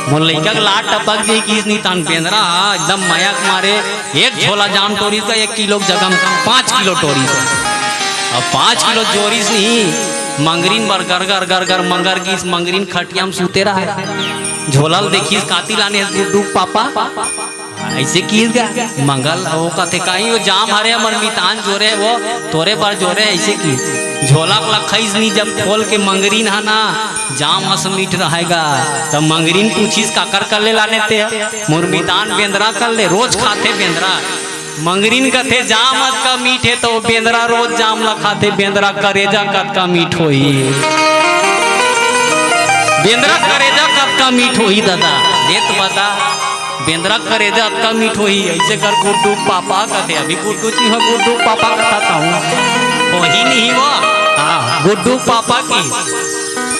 मोर लइका के लात टपक जाही किहिस मितान। बेंदरा एकदम मया के मारे एक झोला जाम टोरिस गा, एक किलो के जगह में पाँच किलो टोरिस। अब पाँच किलो जोरिस नहीं, मंगरिन बर गर गर गर गर मंगर गिस, मंगरिन खटिया में सूते रहा है। झोला ल देखिस, "काती लाने हस गुड्डू के पापा?" ऐसे किहिस गा। मंगर ल वो कथे, "काई वो जाम हरे, हमर मितान जोरे, वो तोरे बर जोरे," ऐसे किहिस। झोला ल खाइस नहीं, जब खोल के मंगरिन ह ना, जाम अस मीठ रहे गा। तब मंगरिन पूछिस, "काकर कर ले लाने ते?" "मोर मितान बेंदरा कर ले, रोज खाथे बेंदरा।" मंगरिन कथे, "जाम अतका मीठ हे तो बेंदरा रोज जाम ला खाथे, बेंदरा करेजा कतका मीठ होही? बेंदरा करेजा कतका मीठ होही दादा? ले तो बता, बेंदरा करेजा अतका मीठ होही।" ऐसे कर गुड्डू पापा कथे, अभी गुड्डू जी हो, गुड्डू पापा कथा कहूँ, होही नहीं वो। हाँ, गुड्डू पापा की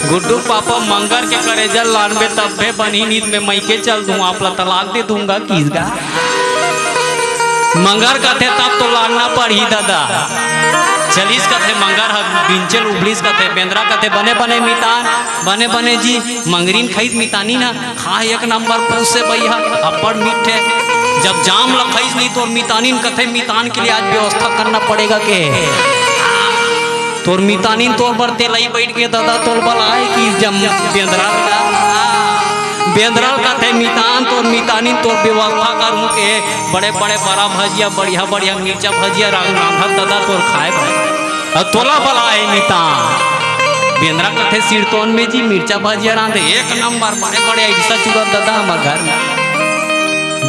गुड्डू पापा मंगर के करेजा लानबे तब्बे बनही, नीत में मइके चल दूं, आप ला तलाक दे दूंगा किहिस गा। मंगर कथे, "तब तो लानना पड़ही दादा।" चलिस कथे मंगर ह बिंचल उबलिस कथे, बेंदरा कथे, "बने बने मितान, बने बने जी।" मंगरिन खाइस मितानी ना, खा एक नंबर पूस से भैया, अब्बड़ मीठे। जब जाम ल खाइस नहीं तोर मितानिन कथे, "मितान के लिए आज व्यवस्था करना पड़ेगा के?" तोर मितानिन तोर बर तेलई बैठ के दादा तोल बलाए कि जम बेंदरा ल। बेंदरा ल कथे, "मितान तोर मितानिन तोर व्यवस्था करूं के बड़े बड़े बरा भजिया, बढ़िया बढ़िया मिर्चा भजिया रांधत दादा तोर खाए बर। अब तोला बलाए मितान।" बेंदरा कथे, "सिरतोन में जी मिर्चा भजिया रांधे, एक नंबर बड़े बड़े ऐसा चुरत दादा हमर घर में।"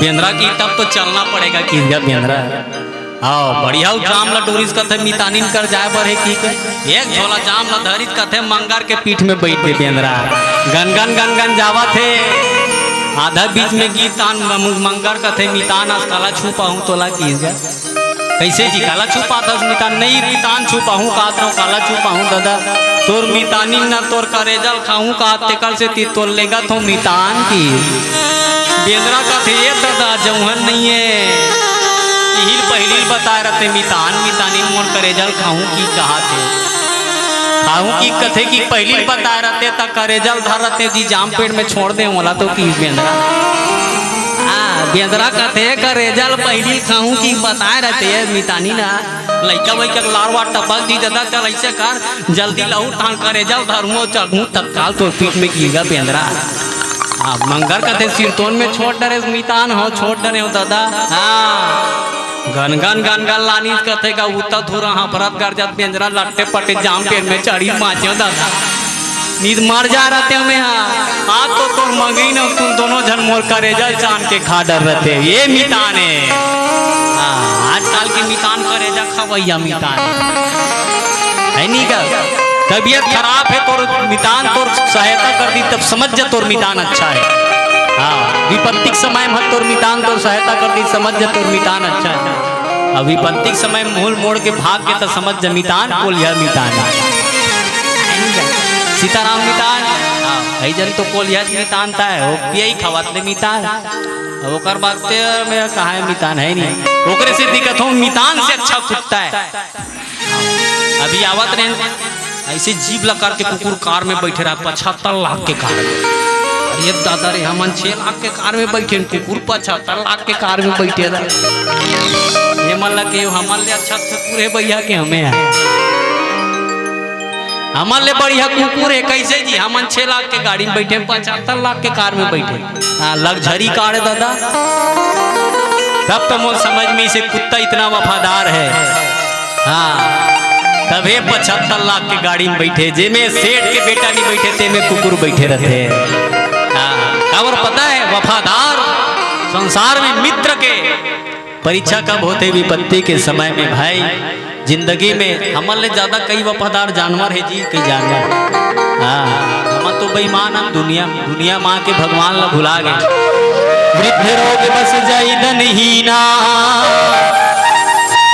बेंदरा की तब तो चलना पड़ेगा किहिस गा बेंदरा। हाँ, बढ़िया उ जाम ला टोरिस कथे मितानिन कर जाए बर हे कि के। एक झोला जाम ला धरिस कथे मंगर के पीठ में बैठ के बेंदरा। गनगन गनगन जावत हे। आधा बीच में गीत तान म-, मंगर कथे मितान अस काला छू पाहूं तोला किहिस गा। कैसे जी काला छू पाथस मितान? नहीं मितान छू पाहूं कात रहो, काला छू पाहूं दादा। तोर मितानिन ना तोर करेजा ल खाहूं कात तेकर सेती तोल लेगत हों मितान की। बेंदरा कथे, "ए ददा, जउहन नइये। इहिल पहिली ल बताए रते मितान, मितानिन मोर करेजा ल खाहूं की कहाथे। खाहूं की कथे कि पहिली ल बताए रते त करेजा ल धर रते जी जाम पेड़ में छोड़ दे ओला तो" किहिस बेंदरा। हाँ, बेंदरा कथे, "करेजा ल पहिली ल खाहूं की बताए रते मितानिन ना।" लइका वइका के लार वार टपक जी दादा, चल ऐसे कर, जल्दी लहू ठान करेजा ल धरहूं अउ चघहूं तत्काल तोर पीठ में किहिस गा बेंदरा। आ, मंगर कथे सिरतोन में छोड़ डरेस मितान हो, छोड़ डरे हो दादा। हाँ। गनगन गनगन लानिस कथे गा, उता धुरा हफरत गरजत बेंदरा लट्टे पट्टे जाम पेड़ में चढ़ी माचे हो दादा। नींद मर जा रते हमें हाँ। आज तो तोर मंगरी न तुम दोनों झन मोर करेजा ल चान के खा डर रते। ये मितान हे। हाँ, आजकल के मितान करेजा खवैया मितान हे। है नी का? तबीयत खराब हे तोर मितान तोर सहायता कर दी तब समझ जा तोर मितान अच्छा हे। हाँ, विपत्ति के समय में तोर मितान तोर सहायता कर दी समझ जा तोर मितान अच्छा हे। अब विपत्ति के समय में मुंह मोड़ के भाग के तो समझ जा मितान कोलिया मितान हे। सीताराम मितान, हाँ, भाई जन तो कोलिया मितान ता है, वो पियई खवात ले मितान। अब ओकर बाद ते में कहाँ है मितान, है नहीं। ओकरे से दिक्कत हो, मितान से अच्छा कुत्ता है। अभी आवत रहे, ऐसे जीभ लकार के कुकुर कार में बैठे रहा, पचहत्तर लाख के कार में। अरे दादा रे, हमन छह लाख के कार में बैठे हैं, कुकुर पचहत्तर लाख के कार में बैठे रहा। ये मन लगे हमन ले अच्छा कुकुर है भैया के हमें है। हमन ले बढ़िया कुकुर है, कैसे जी? हमन छह लाख के गाड़ी में बैठे, पचहत्तर लाख के कार में बैठे। हाँ, लग्जरी कार है दादा। तब तो मोर समझ में इसे कुत्ता इतना वफादार है। हाँ, तभे पचहत्तर लाख के गाड़ी में बैठे, जेमे सेठ के बेटा नहीं बैठे, तेमे कुकुर बैठे रहते। हाँ, काबर पता है, वफादार संसार में मित्र के परीक्षा कब होथे? विपत्ति के समय में भाई। जिंदगी में हमन ले ज्यादा कई वफादार जानवर हे जी, कई जानवर। हाँ, हमन तो बेईमान हन, दुनिया, दुनिया माँ के भगवान ला भुला गए। वृद्ध रोग बस जाई धनहीना,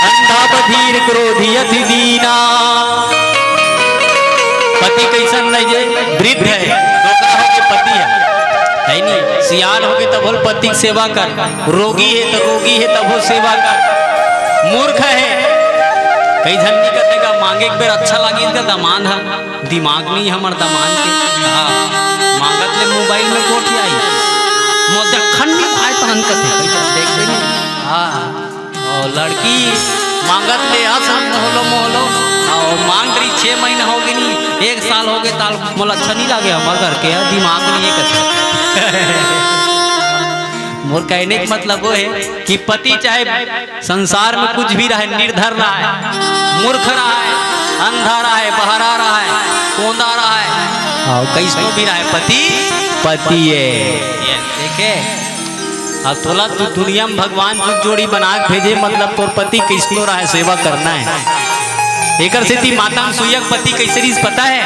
अंधा बधिर क्रोधी अति दीना। पति कैसन नहीं जे वृद्ध है, डोकरा हो के पति है, है नहीं? सियान हो के तब बोल पति के सेवा कर, रोगी है तो रोगी है तब वो सेवा कर, मूर्ख है। कई झन नहीं करने का, मांगे एक बेर अच्छा लागी इनका दामाद है, दिमाग नहीं हमर दामाद के। हाँ, मांगत ले मोबाइल में गोठियाई, मोर देखन नहीं भाई तहन कथे, कई झन देख दे नहीं। हाँ, और लड़की मांगत ले अस हम मोहलो मोहलो, और मांग रही, छह महीना हो गई नहीं, एक साल हो गए, ताल मोला अच्छा नहीं लागे, हमर घर के है, दिमाग नहीं है कथे। मोर कहने का मतलब वो है कि पति चाहे संसार में कुछ भी रहे, निर्धन रहे, मूर्ख रहे, अंधा रहे, बहरा रहे, कोंदा रहे, और कैसनो भी रहे, पति पति है। ये देखे, अब तोला तू दुनिया में भगवान जुग जोड़ी बना के भेजे, मतलब तोर पति कैसनो रहे, सेवा करना है। एकर सेती माता अनसुईया के पति कैसे रहिस पता है?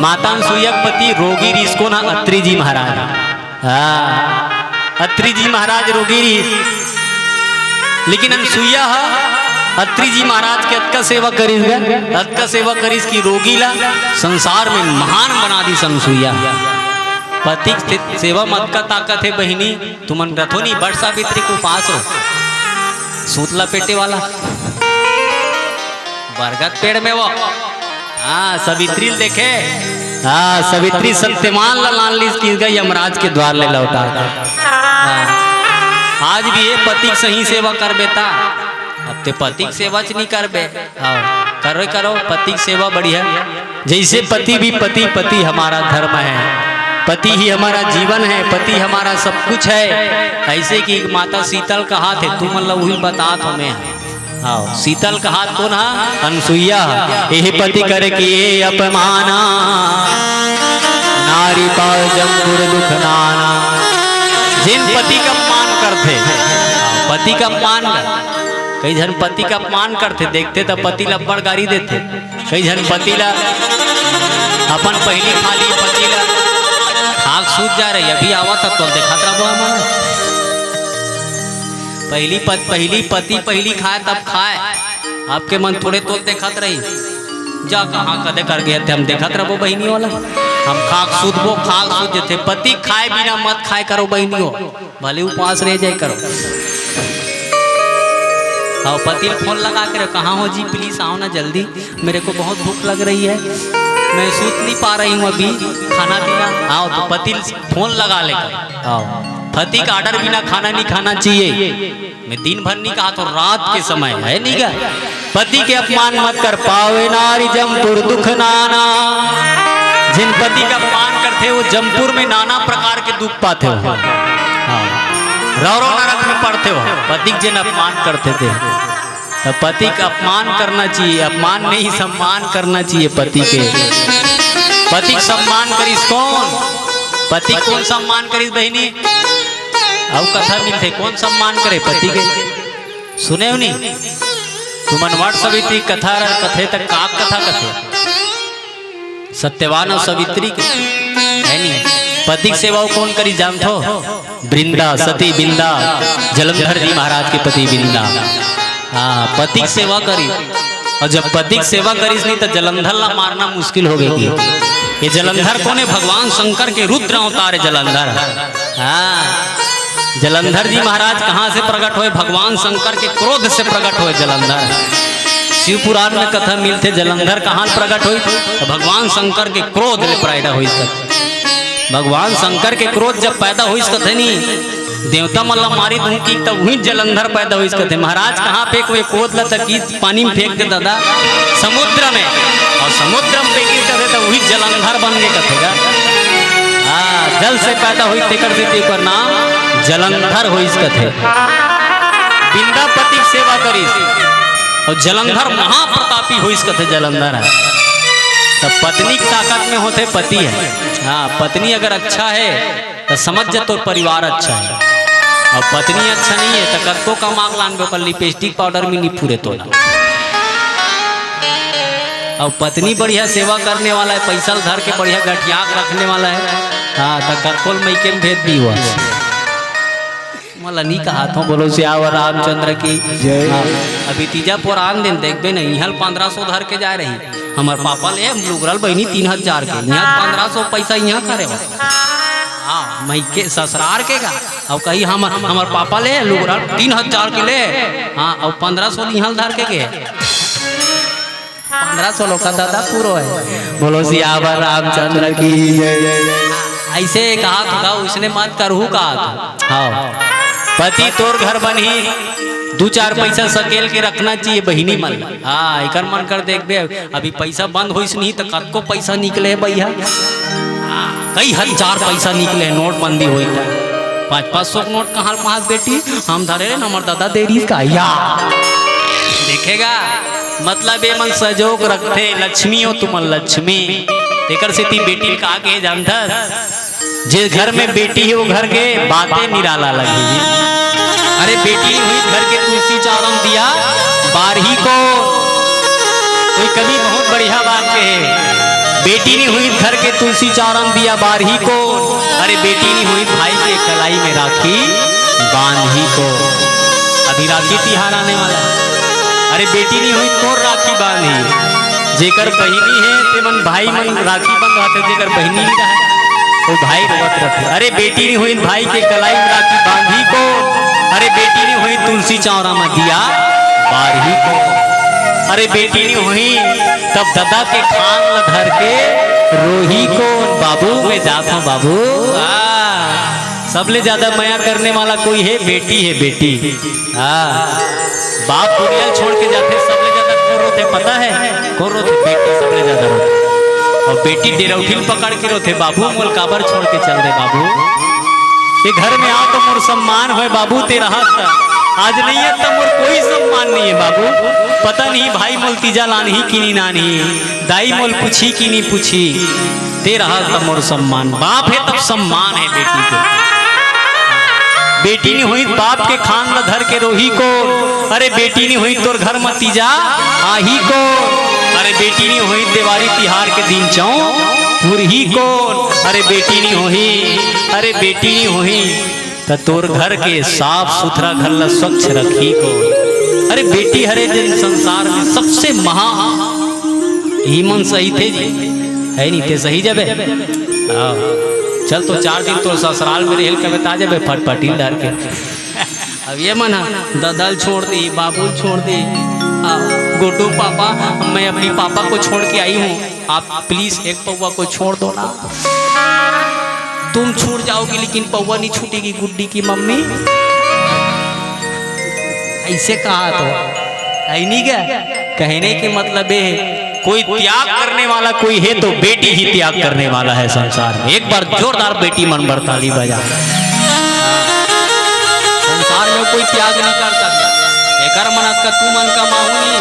माता अनसुईया के पति रोगी रहिस, कोन ह? अत्रि जी महाराज। हाँ, अत्रि जी महाराज रोगी रहिस, लेकिन अनसुईया ह अत्रि जी महाराज के अतका सेवा करिस गा, अतका सेवा करिस कि रोगी ला संसार में महान बना दिस अनसुईया। पति के सेवा में अतका ताकत है बहिनी, तुमन रथो नहीं, बट सावित्री के उपास रहो, सूत लपेटे वाला बरगद पेड़ में वो। हाँ, सावित्री ल देखे। हाँ, सावित्री सत्यवान ला लान लिस कि गा यमराज के द्वार ले लौटा दे। हाँ। आज भी ये पति के सही सेवा करबे ता। अब ते पति के सेवा च नहीं करबे। हाँ, करो करो, पति के सेवा बढ़िया। जैसे पति भी पति, पति हमारा धर्म है, पति ही हमारा जीवन है, पति हमारा सब कुछ है। ऐसे कि माता सीतल कहाथे, तुमन ला वही बतात हों मैं। आओ, सीतल कहात कोन ह? अनसुईया ह। एह पति कर किए अपमाना, नारी पाव जम पुर दुख नाना। जेन पति का अपमान करथे, पति का अपमान कर, कई झन पति का अपमान करथे, देखथे त पति ल अब्बड़ गारी देथे। कई झन पति ला, अपन पहिली खा ली पति ला, खाक सूत जा रही, अभी आवत ह, तोल देखात रबो हमन। पहिली पत-, पहिली पति पहिली खाए तब खाए, आपके मन थोड़े तोल देखात रही। जा कहाँ कदे कर गए थे, हम देखात रबो बहिनी वाला, हम खाक सूतबो, खाक सूत जेथे। पति खाए बिना मत खाए करो बहिनियों, भले उपास रह जाए करो। हाँ, पति ल फोन लगा के रहो, "कहाँ हो जी, प्लीज आओ ना जल्दी, मेरे को बहुत भूख लग रही है, मैं सूत नहीं पा रही हूँ अभी, खाना पीना।" आओ तो पति ल फोन लगा ले, आओ, पति का ऑर्डर बिना खाना नहीं खाना चाहिए। मैं दिन भर नहीं कहा तो रात के समय है नहीं क्या? पति के अपमान मत कर, पावे नारी जमपुर दुख नाना। जिन पति का अपमान करथे, वो जमपुर में नाना प्रकार के दुख पाथे हो। हाँ। रौ रौ नरक में पड़थे हो, पति के जिन अपमान करथे ते। तो पति का अपमान करना चाहिए, अपमान नहीं, सम्मान करना चाहिए पति के। पति का सम्मान करिस कौन? पति कौन सम्मान करिस बहिनी? अउ कथा मिलथे, कौन सम्मान करे पति के? सुने हो नी? तुमन वट सावित्री कथा र कथे त का कथा कथे? सत्यवान अउ सावित्री के, है नी? पति के सेवा अउ कौन करी जानथो? वृंदा, सती वृंदा, जलंधर जी महाराज के पति वृंदा। हाँ, पति के सेवा करी। अउ जब पति के सेवा करिस नहीं, त जलंधर ला मारना मुश्किल हो गे कि। ये जलंधर कोन हे? भगवान शंकर के रुद्र अवतार हे जलंधर। हाँ, जलंधर जी महाराज कहाँ से प्रकट होय? भगवान शंकर के क्रोध से प्रकट होय जलंधर। शिव पुराण में कथा मिलथे, जलंधर कहाँ प्रकट होय? त भगवान शंकर के क्रोध ले पैदा होइस कथे। भगवान शंकर के क्रोध जब पैदा होइस कथे नी, देवता मन ला मारी दूं कि, तब उही जलंधर पैदा होइस कथे। महाराज कहाँ फेंकवे? कोद ला तकी पानी में फेंक दे दादा, समुद्र में। अउ समुद्र में फेंकिस कथे त उही जलंधर बन गे कथे गा। हाँ, जल से पैदा होइस, तेकर से तेकर नाम जलंधर होइस कथे। बिंदा पति के सेवा करिस अउ जलंधर महाप्रतापी होइस कथे जलंधर ह। त पत्नी के ताकत में होथे पति ह। हाँ, पत्नी अगर अच्छा हे त समझ जा तोर परिवार अच्छा हे, अउ पत्नी अच्छा नहीं हे त कतको कमा के लानबे, ओकर लिपस्टिक पाउडर में नहीं पूरे तोला। अउ पत्नी बढ़िया सेवा करने वाला हे, पैसा ल धर के बढ़िया गठिया के रखने वाला हे, हाँ, त कतको ल मइके में भेज दी वो। मोला नहीं कहा थो, बोलो सियावर रामचंद्र की। जय। हाँ, अभी तीजा पुरान दिन देखबे नहीं, इहाँ ल पन्द्रह सौ धर के जाय रही। हमर पापा ले लुगरा ल बहिनी तीन हजार के, इहाँ पन्द्रह सौ पैसा इहाँ करे हो। हाँ, मइके ससुरार के गा। अउ कही हमर, हमर पापा ले लुगरा ल तीन हजार के ले। हाँ, अउ पन्द्रह सौ इहाँ ल धर के गे। पन्द्रह सौ लोग का दादा पूरो हे। बोलो सियावर रामचंद्र की जय। ऐसे कहा था, उसने मत करहू कहा था। हाँ। पति तोर घर बनही, दू चार पैसा सकेल के रखना चाहिए बहिनी मन। हाँ, एकर मन कर देखबे, अभी पैसा बंद होइस नहीं त कतको पैसा निकले हे भैया। कई हजार पैसा निकले हे, नोटबंदी होई त। पाँच पाँच सौ के नोट कहाँ पास बेटी? हम धरे रहे न, हमर दादा दे रही का या। देखे गा, मतलब ये मन सहयोग रखथे, लक्ष्मी हो तुमन लक्ष्मी। तेकर सेती बेटी ल का कहे जानथस? जे घर में बेटी हे, वो घर के बातें निराला लगही। अरे बेटी नहीं हुई घर के तुलसी चौरा म दिया बारही कोन। कोई कवि बहुत बढ़िया बात कहे, बेटी नहीं हुई घर के तुलसी चौरा म दिया बारही कोन। अरे बेटी नहीं हुई भाई के कलाई में राखी बांधही कोन। अभी राखी तिहार आने वाला है। अरे बेटी नहीं हुई तोर राखी बांधही। जेकर बहिनी हे, ते मन भाई मन राखी बंधवाथे, जेकर बहिनी नहीं रहे, वो भाई रोवत रथे। अरे बेटी नहीं हुई भाई के कलाई में राखी बांधही कोन। अरे बेटी नहीं हुई तुलसी चौरा में दिया बारही कोन। अरे बेटी नहीं हुई तब ददा के खान ल धर के रोही कोन। बाबू, मैं जात हूँ बाबू। हाँ, सबले ज्यादा मया करने वाला कोई है, बेटी है, बेटी। हाँ, बाप दुनिया ल छोड़ के जाथे, सबले ज्यादा कोन रोथे, पता है? कोन रोथे? बेटी सबले ज्यादा रोथे। अउ बेटी डेरौठी ल पकड़ के रोथे, "बाबू, मोल काबर छोड़ के चल दे बाबू? ये घर में आ तो मोर सम्मान होय बाबू, ते रहत त। आज नहीं है त मोर कोई सम्मान नहीं है बाबू। पता नहीं भाई मोल तीजा लानही कि नहीं लानही, दाई मोल पूछही कि नहीं पूछही।" ते रहत त मोर सम्मान। बाप हे तब सम्मान हे बेटी के। बेटी नहीं हुई बाप के खान ल धर के रोही कोन। अरे बेटी नहीं हुई तोर घर म तीजा आही कोन। अरे बेटी नहीं हुई देवारी तिहार के दिन चौं पुरही कोन। अरे बेटी नहीं हुई, अरे बेटी नहीं हुई त तोर घर के साफ सुथरा घर ल स्वच्छ रखही कोन। अरे बेटी हरे दिन संसार में सबसे महा, ई मन सही थे जी, है नहीं ते सही जबे। हाँ। चल तो चार दिन तो ससुराल में रेहल कबे ता जबे फटफटी ल धर के। अब ये मन ह ददा ल छोड़ दी, बाबू ल छोड़ दी। हाँ, गुड्डू पापा, मैं अपनी पापा को छोड़ के आई हूँ, आप प्लीज एक पौवा को छोड़ दो ना। तुम छूट जाओगी लेकिन पौवा नहीं छूटेगी गुड्डी की मम्मी। ऐसे कहा तो है नहीं क्या? कहने के मतलब ये है, कोई त्याग करने वाला कोई है तो बेटी ही त्याग करने वाला है संसार में। एक बार जोरदार बेटी मन बर ताली बजा। संसार में कोई त्याग नहीं कर सकता। एकर मन का तू मन का माहू नहीं,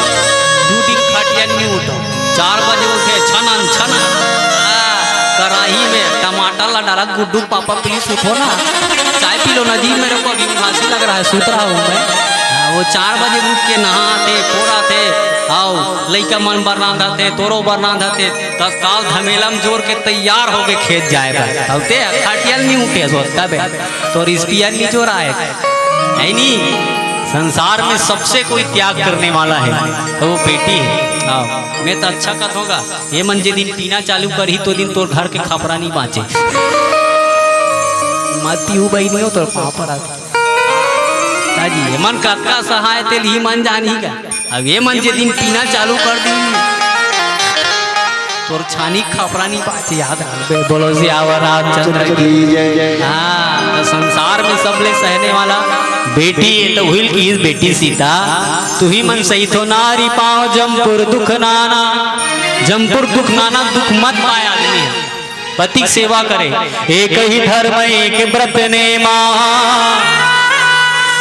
दू दिन खटिया नहीं उठो। चार बजे उठे, छनन, छनन। आ, कराही में टमाटर ला डाला, "गुड्डू पापा, प्लीज उठो ना। चाय पी लो ना जी, मेरे को अभी खांसी लग रहा है, सूत रहा हूँ मैं।" हाँ, वो चार बजे उठ के नहाथे, पोराथे, आओ, लइका मन बर रांधथे, तोरो बर रांधथे, तत्काल धमेला में जोर के तैयार होके खेत जाए बर। तब ते खटिया ल नहीं उठे, सोचता बे, तोर स्पियर नहीं जोर आए। है नहीं? संसार में सबसे कोई त्याग करने वाला है, तो वो बेटी है। हाँ, मैं तो अच्छा कथों गा, ये मन जे दिन पीना चालू करही, तो दिन तोर घर के खपरा नहीं बाँचे। मत पीहू बहिनी हो, तोर पाँव परत हँव। हाँ जी, ये मन कतका सहाय तेल ही मन जानही का। अब ये मन जे दिन पीना चालू कर दी, तोर छानी खपरा नहीं बाँचे, याद रखबे। बोलो सियावर रामचंद्र की। हाँ, तो संसार में सबले सहने वाला बेटी है, तो हुइल की इस बेटी सीता, तुही मन सहिथो नारी पाँव जमपुर दुख नाना, जमपुर दुख नाना, दुख मत पाए आदमी ह। पति के सेवा करे। एक ही धर्म एक व्रत नेमा,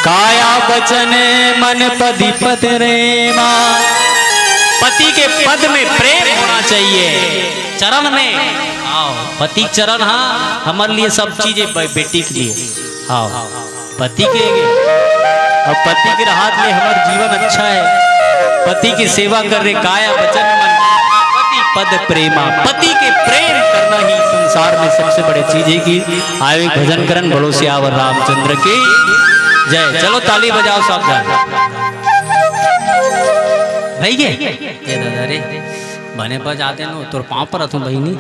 काया वचन मन पदि पद रेमा। पति के पद में प्रेम होना चाहिए, चरण में। हाँ, पति के चरण, हाँ, हमर लिए सब चीज है, बे-, बेटी के लिए। हाँ। पति के, अब पति के रहत ले हमर जीवन अच्छा है। पति की सेवा कर रे, काया वचन मन, पति पद प्रेमा। पति के प्रेम करना ही संसार में सबसे बड़े चीज है कि आवे भजन करन। बोलो सियावर रामचंद्र की जय। चलो ताली बजाओ सब जन। भई गे? ये दादा रे। बने बजा देनो, तोर पाँव परत हँव बहिनी।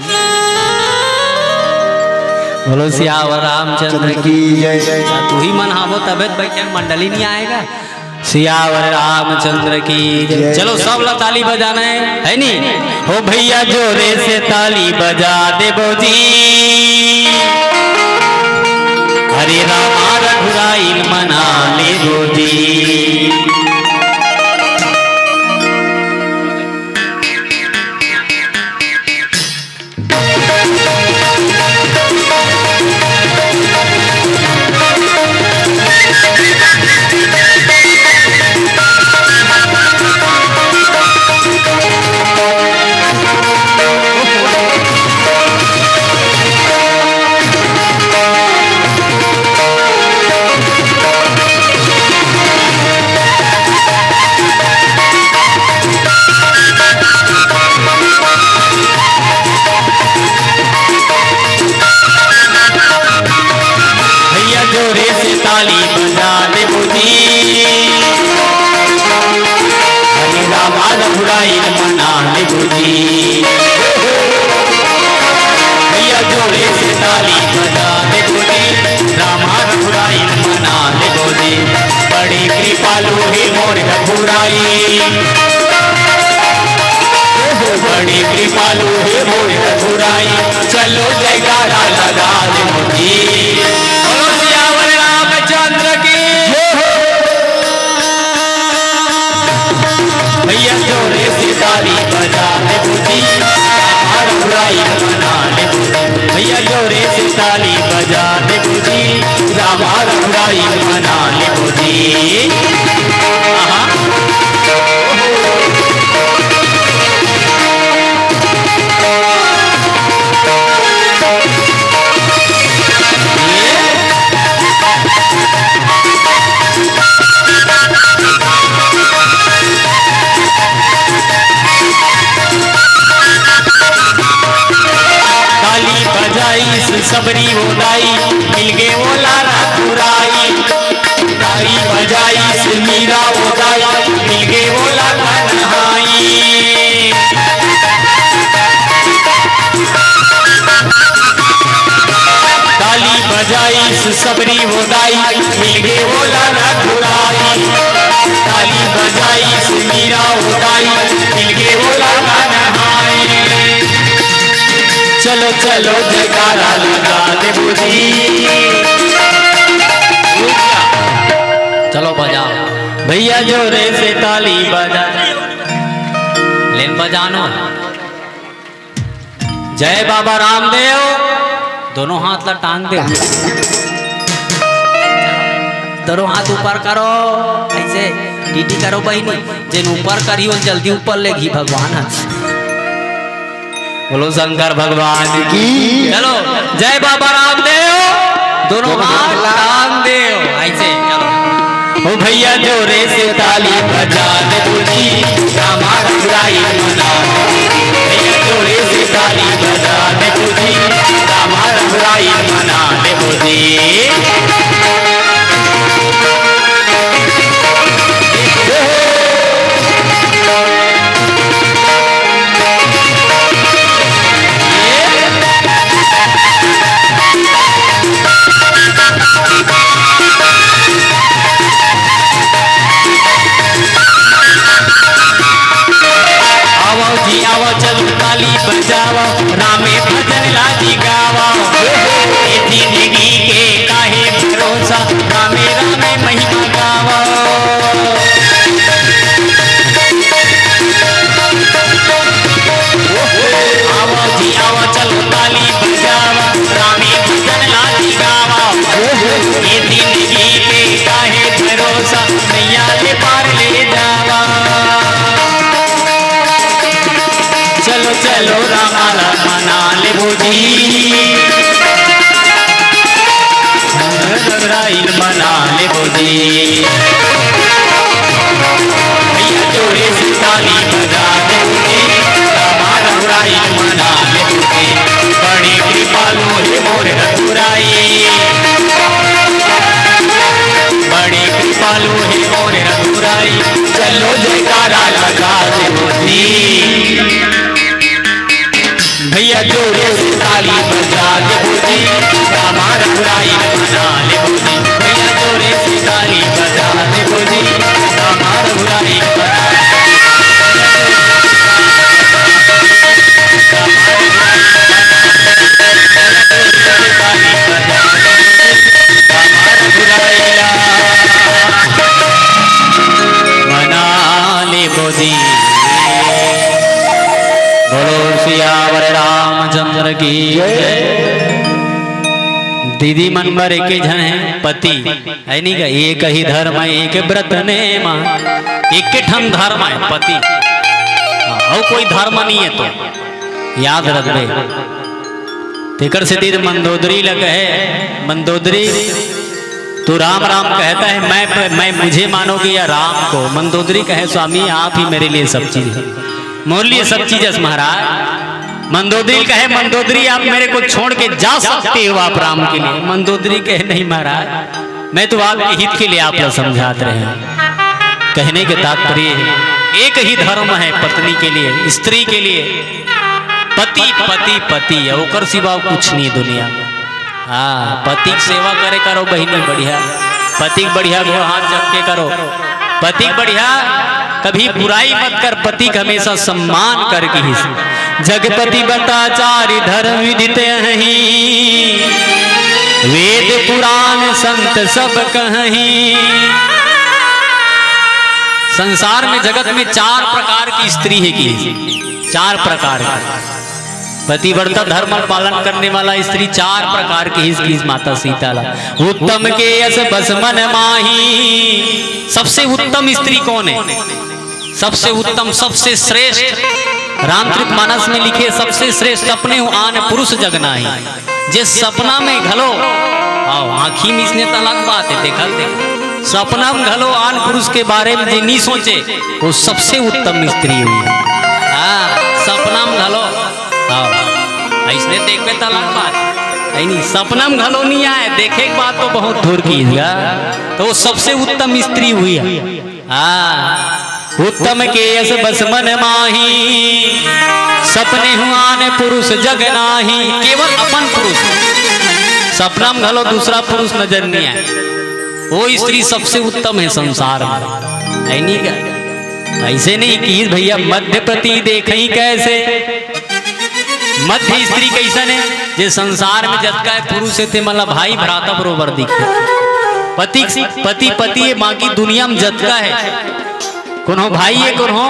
बोलो सियावर रामचंद्र की जय। तुही मन हावो तबे त बइठे मंडली नहीं आएगा। सियावर रामचंद्र की जय। चलो सब ला ताली बजाना है, है नी? हो भैया जोरे से ताली बजा देबो जी। हरे रामा रघुराई ल मना लेबो जी। भैया जोरे से ताली बजा देबो जी। हरे रामा रघुराई ल मना लेबो जी। भैया जोरे से ताली बजा देबो जी। रामा रघुराई ल मना लेबो जी। बड़ी कृपालु हे मोर रघुराई। बड़ी कृपालु हे मोर रघुराई। चलो जयकारा लगा देबो जी। बोलो सियावर रामचंद्र की। भैया जोरे से ताली बजा देबो जी। रामा रघुराई ल मना लेबो जी। भैया जोरे से ताली बजा देबो जी। रामा रघुराई ल मना लेबो जी। आहा। ताली बजाइस सबरी ओ दाई, मिलगे ओला रघुराई। ताली बजाइस मीरा ओ दाई, मिलगे ओला कन्हाई। ताली बजाइस सबरी ओ दाई, मिलगे ओला रघुराई। ताली बजाइस मीरा ओ दाई, मिलगे ओला कन्हाई। चलो चलो जयकारा लगा देबो जी। चलो बजाओ भैया जोरे से ताली बजा। लेन बजानो। जय बाबा रामदेव। दोनों हाथ ला टांग दे। दोनों हाथ ऊपर करो, ऐसे टीटी करो बहिनी। जेन ऊपर करी, वो जल्दी ऊपर लेगी भगवान ह। बोलो शंकर भगवान की। चलो, जय बाबा रामदेव। दोनों हाथ टांग देव, ऐसे चलो। ओ भैया जोरे से ताली बजा देबो जी, रामा रघुराई मना। भैया जोरे से ताली बजा देबो जी, रामा रघुराई मना लेबो जी। चलो रामा ला मना लेबो जी, रघुराई मना लेबो जी। भैया जोरे से ताली बजा देबो जी, रामा रघुराई मना लेबो जी। बड़ी कृपालु हे मोर रघुराई, बड़ी कृपालु हे मोर रघुराई। चलो जयकारा लगा देबो जी। भैया जोरे से ताली बजा देबो जी, रामा रघुराई मना लेबो जी। भैया जोरे से ताली बजा देबो जी, रामा रघुराई मना लेबो जी। मना लेबो जी। बोलो सियावर रामचंद्र की जय। दीदी मन बर एके झन हे पति, हे नी का? एक ही धर्म एक व्रत नेमा, एके ठन धर्म हे पति, अउ कोई धर्म नइ हे, तो याद रखबे। तेकर सेती मंदोदरी ल कहे, मंदोदरी, तू राम राम कहता है, मैं, मैं मुझे मानोगे या राम को? मंदोदरी कहे, स्वामी, आप ही मेरे लिए सब चीज है, मोर लिए सब चीज है महाराज। मंदोदरी कहे, मंदोदरी, आप मेरे को छोड़ के जा सकते हो, आप राम के लिए। मंदोदरी कहे, नहीं महाराज, मैं तो आपके हित के लिए आप ला समझात रहे हँव। कहने के तात्पर्य हे, एक ही धर्म हे पत्नी के लिए, स्त्री के लिए, पति, पति, पति, अउ ओकर सिवा कुछ नहीं दुनिया में। हाँ, पति के सेवा करे करो बहिनी, बढ़िया, पति के बढ़िया गोड़ हाथ जप के करो, पति के बढ़िया, कभी बुराई मत कर, पति के हमेशा सम्मान कर किहिस। जगपति बता चारि धर्म विदित अहीं, वेद पुराण संत सब कहहीं। संसार में, जगत में चार प्रकार की स्त्री हे किहिस, चार प्रकार की। पतिव्रता धर्म पालन करने वाला स्त्री चार प्रकार की हिस, किहिस माता सीता ला। उत्तम के यस बस मन माही। सबसे उत्तम स्त्री कौन हे? सबसे उत्तम, सबसे श्रेष्ठ, रामचरित मानस में लिखे, सबसे श्रेष्ठ सपने हूँ आन पुरुष जग नाही। जे सपना में घलो, अउ आँखी मीचने त अलग बात हे, देखल देख, सपना में घलो आन पुरुष के बारे में जे नी सोचे, वो सबसे उत्तम स्त्री हुई। हाँ, सपना में घलो, हाँ, अइसने देखबे त अलग बात हे नी, सपना में घलो नी आए, देखे के बाद तो बहुत दूर की गा, तो वो सबसे उत्तम स्त्री हुई हे। हाँ, उत्तम के यस बस मन माही, सपने हूँ आन पुरुष जग नाही। केवल अपन पुरुष, सपना में घलो दूसरा पुरुष नजर नी आए, वो स्त्री सबसे उत्तम हे संसार में, हे नी का? अइसे नी किहिस भैया, मध्य पति देखहीं कैसे। मध्य स्त्री कइसन हे? जे संसार में जतका हे पुरुष हे, ते मन ला भाई भ्राता बरोबर दिखथे। पति, पति, पति हे, बाकी दुनिया में जतका हे, कोनो भाई हे, कोनो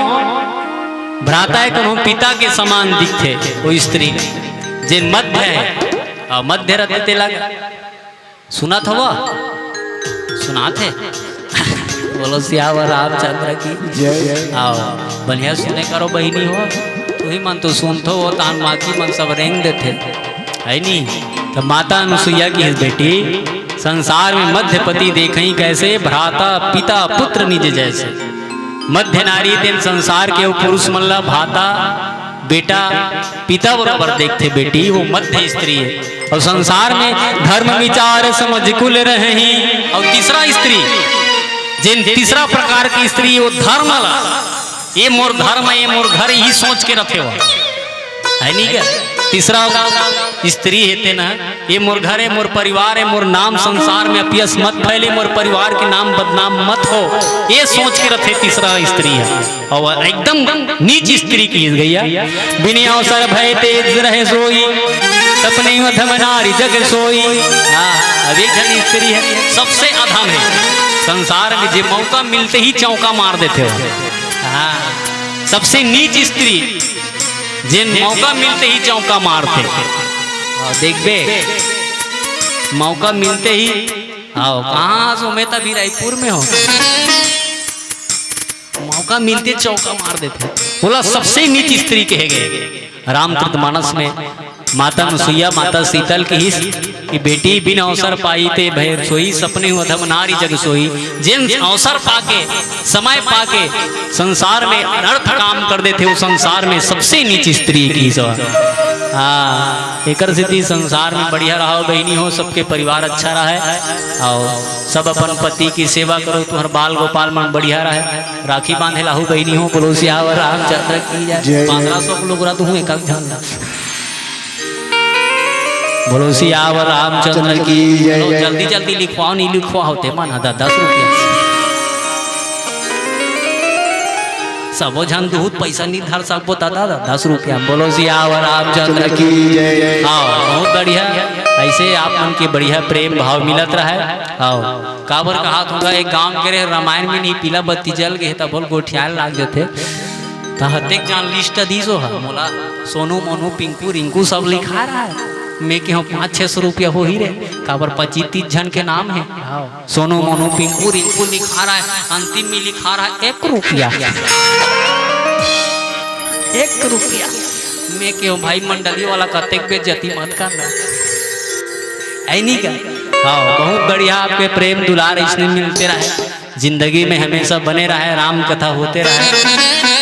भ्राता हे, कोनो पिता के समान दिखथे वो स्त्री। जे मध्य हे, अउ मध्य रथे तेला सुनत हव? सुनात हे? बोलो सियावर रामचंद्र की जय। अउ बढ़िया सुने करो बहिनी हो, तुही मन तो सुनथो हो, तान माकी मन सब रेंग देथे, हे नी? त माता अनुसुईया किहिस, बेटी, संसार में मध्य पति देखहीं कैसे, भ्राता पिता पुत्र निज जैसे। मध्य नारी तेन संसार के अउ पुरुष मन ला भ्राता, बेटा, पिता बरोबर देखथे बेटी, वो मध्य स्त्री हे। अउ संसार में धर्म विचार समझ कुल रहहीं। अउ तीसरा स्त्री, जेन तीसरा प्रकार की स्त्री, वो धर्म ला, ये मोर धर्म, ये मोर घर, इही सोच के रथे वो, हे नी का? तीसरा स्त्री हे तेन ह, ये मोर घर हे, मोर परिवार हे, मोर नाम संसार में अपयस मत फैले, मोर परिवार के नाम बदनाम मत हो, ये सोच के रथे तीसरा स्त्री हे। अउ एकदम नीच स्त्री किहिस गैया। बिन अवसर भय तेज रहे सोई, सपने अधम नारी जग सोई। हाँ, अब एक झन स्त्री हे, सबसे अधम हे संसार में, जे मौका मिलते ही चौका मार देथे हो। हाँ, सबसे नीच स्त्री, जेन मौका मिलते ही चौका मारथे। अउ देखबे, मौका मिलते ही, अउ कहाँ हस? मैं त अभी रायपुर में हँव। मौका मिलते चौका मार देथे। ओला सबसे नीच स्त्री कहे गे। रामचरित मानस में माता अनुसुईया, माता सीतल कहिस कि बेटी बिन अवसर पाई ते भय सोई, सपने हूँ अधम नारी जग सोई। जेन अवसर पाके, समय पाके संसार में अनर्थ काम कर देथे, वो संसार में सबसे नीच स्त्री कहिस। हाँ, एकर सेती संसार में बढ़िया रहो बहिनी हो, सबके परिवार अच्छा रहे, अउ सब अपन पति की सेवा करो, तुम्हार बाल गोपाल मन बढ़िया रहे। राखी बांधे ला आहू बहिनी हो, बोलो सियावर रामचंद्र की जय। जय। पंद्रह सौ के लोग रहा, तू एक झन ला। बोलो सियावर रामचंद्र की जय। चलो, जल्दी जल्दी लिखवाओ, नहीं लिखवा होते मन, हाँ, दस रुपया। सबो झन दुहूत पैसा नहीं धर सकबो, दादा, दस रुपया। बोलो सियावर रामचंद्र की जय। हाँ, बहुत बढ़िया। ऐसे आप मन के बढ़िया प्रेम भाव मिलत रहे। हाँ, काबर कहा तुमका, एक गांव के रहे, रामायण में नहीं, पीला बत्ती जल गए, तब बोल गोठियाए लाग जथे। त हतेक जान लिस्ट दीस हो, मोला सोनू, मोनू, पिंकू, रिंकू सब लिखा रहा है। मैं के हूँ पाँच छः सौ रुपया हो ही रे, काबर पच्चीस तीस झन के नाम है। हाँ। सोनू, मोनू, पिंकू, रिंकू लिखा रहा है, अंतिम में लिखा रहा है एक रुपया। एक रुपया। मैं के हूँ भाई, मंडली वाला कतेक बेइज्जती मत करना। ऐ नहीं का? हाँ, बहुत बढ़िया, आपके प्रेम दुलार इसने मिलते रहे, जिंदगी में हमेशा बने रहे, राम कथा होते रहे।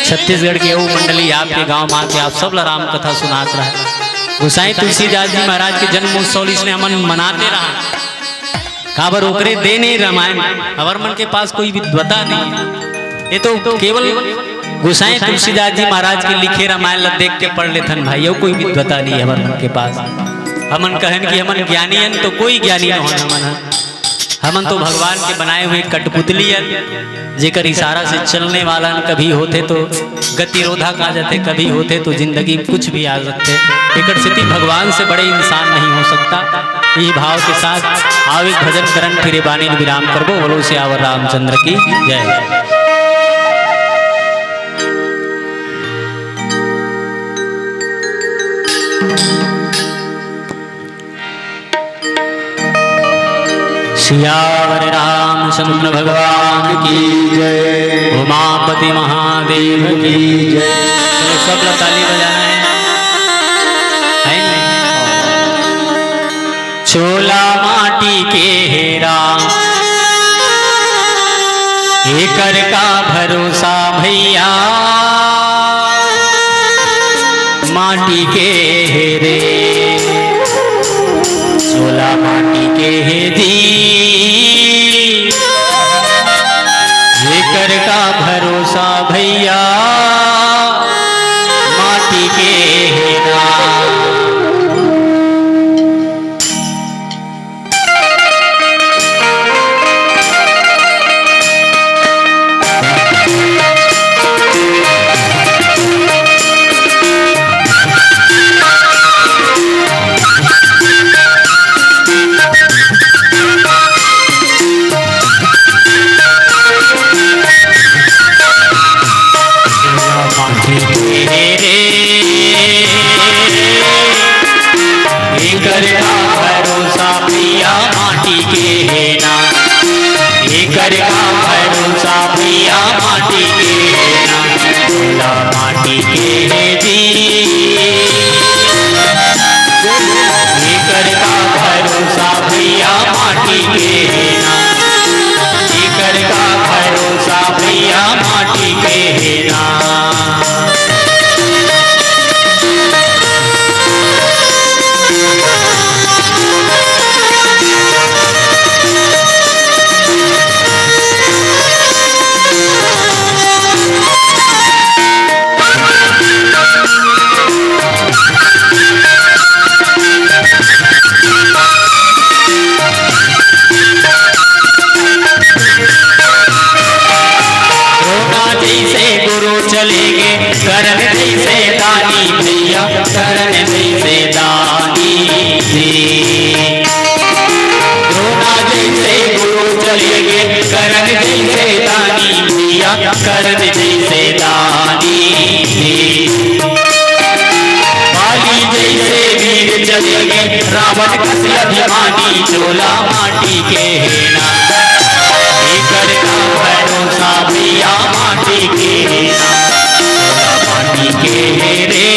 छत्तीसगढ़ के वो मंडली आपके गांव में आके आप सब ला राम कथा सुनात रहे। गोसाई तुलसीदास जी महाराज के जन्म उत्सव इसने हमन मनाते रहा। काबर ओकरे देन ए रामायण, हमर मन के पास कोई विद्वता नहीं। ये तो केवल गोसाई तुलसीदास जी महाराज के लिखे रामायण ला देख के पढ़ लेथन भाई, अउ कोई विद्वता नहीं हमर मन के पास। हमन कहन कि हमन ज्ञानी हन, तो कोई ज्ञानी न होन हमन ह। हमन तो भगवान के बनाए हुए कठपुतली हन, जेकर इशारा से चलने वाला हन। कभी होथे तो गतिरोधक आ जाथे, कभी होथे तो जिंदगी में कुछ भी आ सकथे। एकर सेती भगवान से बड़े इंसान नहीं हो सकता। यही भाव के साथ आओ एक भजन करन, फिर ये बानी ल विराम करबो। बोलो सियावर रामचंद्र की जय। सियावर रामचंद्र भगवान की जय, उमापति महादेव की जय। चलो, सब लोग ताली बजाना है, है ना? चोला माटी के हे राम, एकर का भरोसा भैया, माटी के हे रे, चोला माटी के हे जी, एकर का भरोसा भैया, माटी के हे ना। एकर का भरोसा भैया माटी के हे ना, एकर का भरोसा भैया माटी के हे ना, चोला माटी के हे जी। एकर का भरोसा भैया माटी के हे ना, एकर का भरोसा भैया माटी के हे ना। द्रोणा जैसे गुरु चले गे, कर्ण जैसे दानी भैया, कर्ण जैसे दानी जी। द्रोणा जैसे गुरु चले गे, कर्ण जैसे दानी भैया, कर्ण जैसे दानी जी। बाली जैसे वीर चले गे, रावण कस अभिमानी, चोला माटी के हे ना। एकर का भरोसा भैया माटी के हे ना। के हे रे।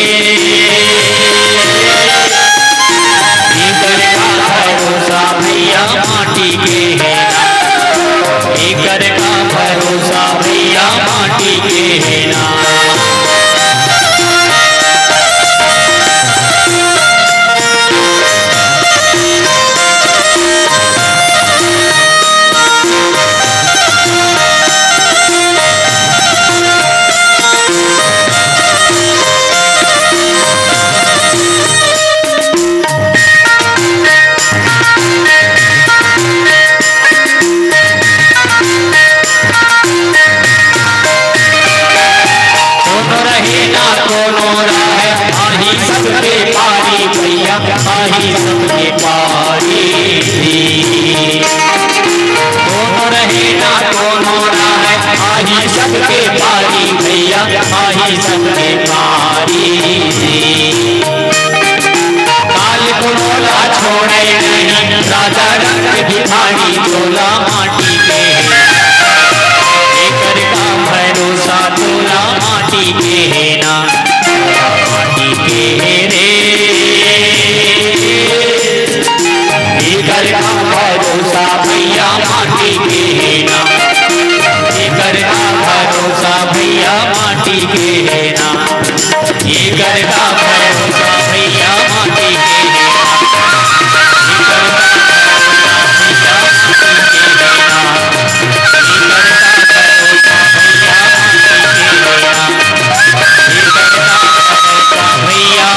एकर का भरोसा भैया माटी के हे ना, एकर का भरोसा भैया माटी के हे ना। कोनो रहे ना कोनो रहे, आही सबके पारी भैया, आही सबके पारी। कोनो रहे ना कोनो रहे, आही सबके पारी भैया, आही सबके पारी। काल कोनो ला छोड़े नहीं, राजा रंग भिखारी चोला माटी के हे। एकर का भरोसा चोला माटी के हे ना, माटी के हे रे। एकर का भरोसा भैया माटी के हे ना, एकर का भरोसा भैया माटी के हे ना। एकर का भरोसा भैया माटी के हे ना। एकर का भरोसा भैया माटी के हे ना। एकर का भरोसा भैया माटी के हे ना। एकर का भरोसा भैया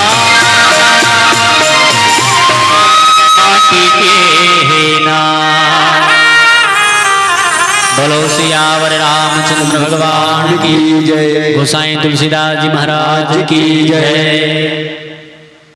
माटी के हे ना। बोलो सियावर रामचंद्र भगवान की जय। गोसाईं तुलसीदास जी महाराज की जय।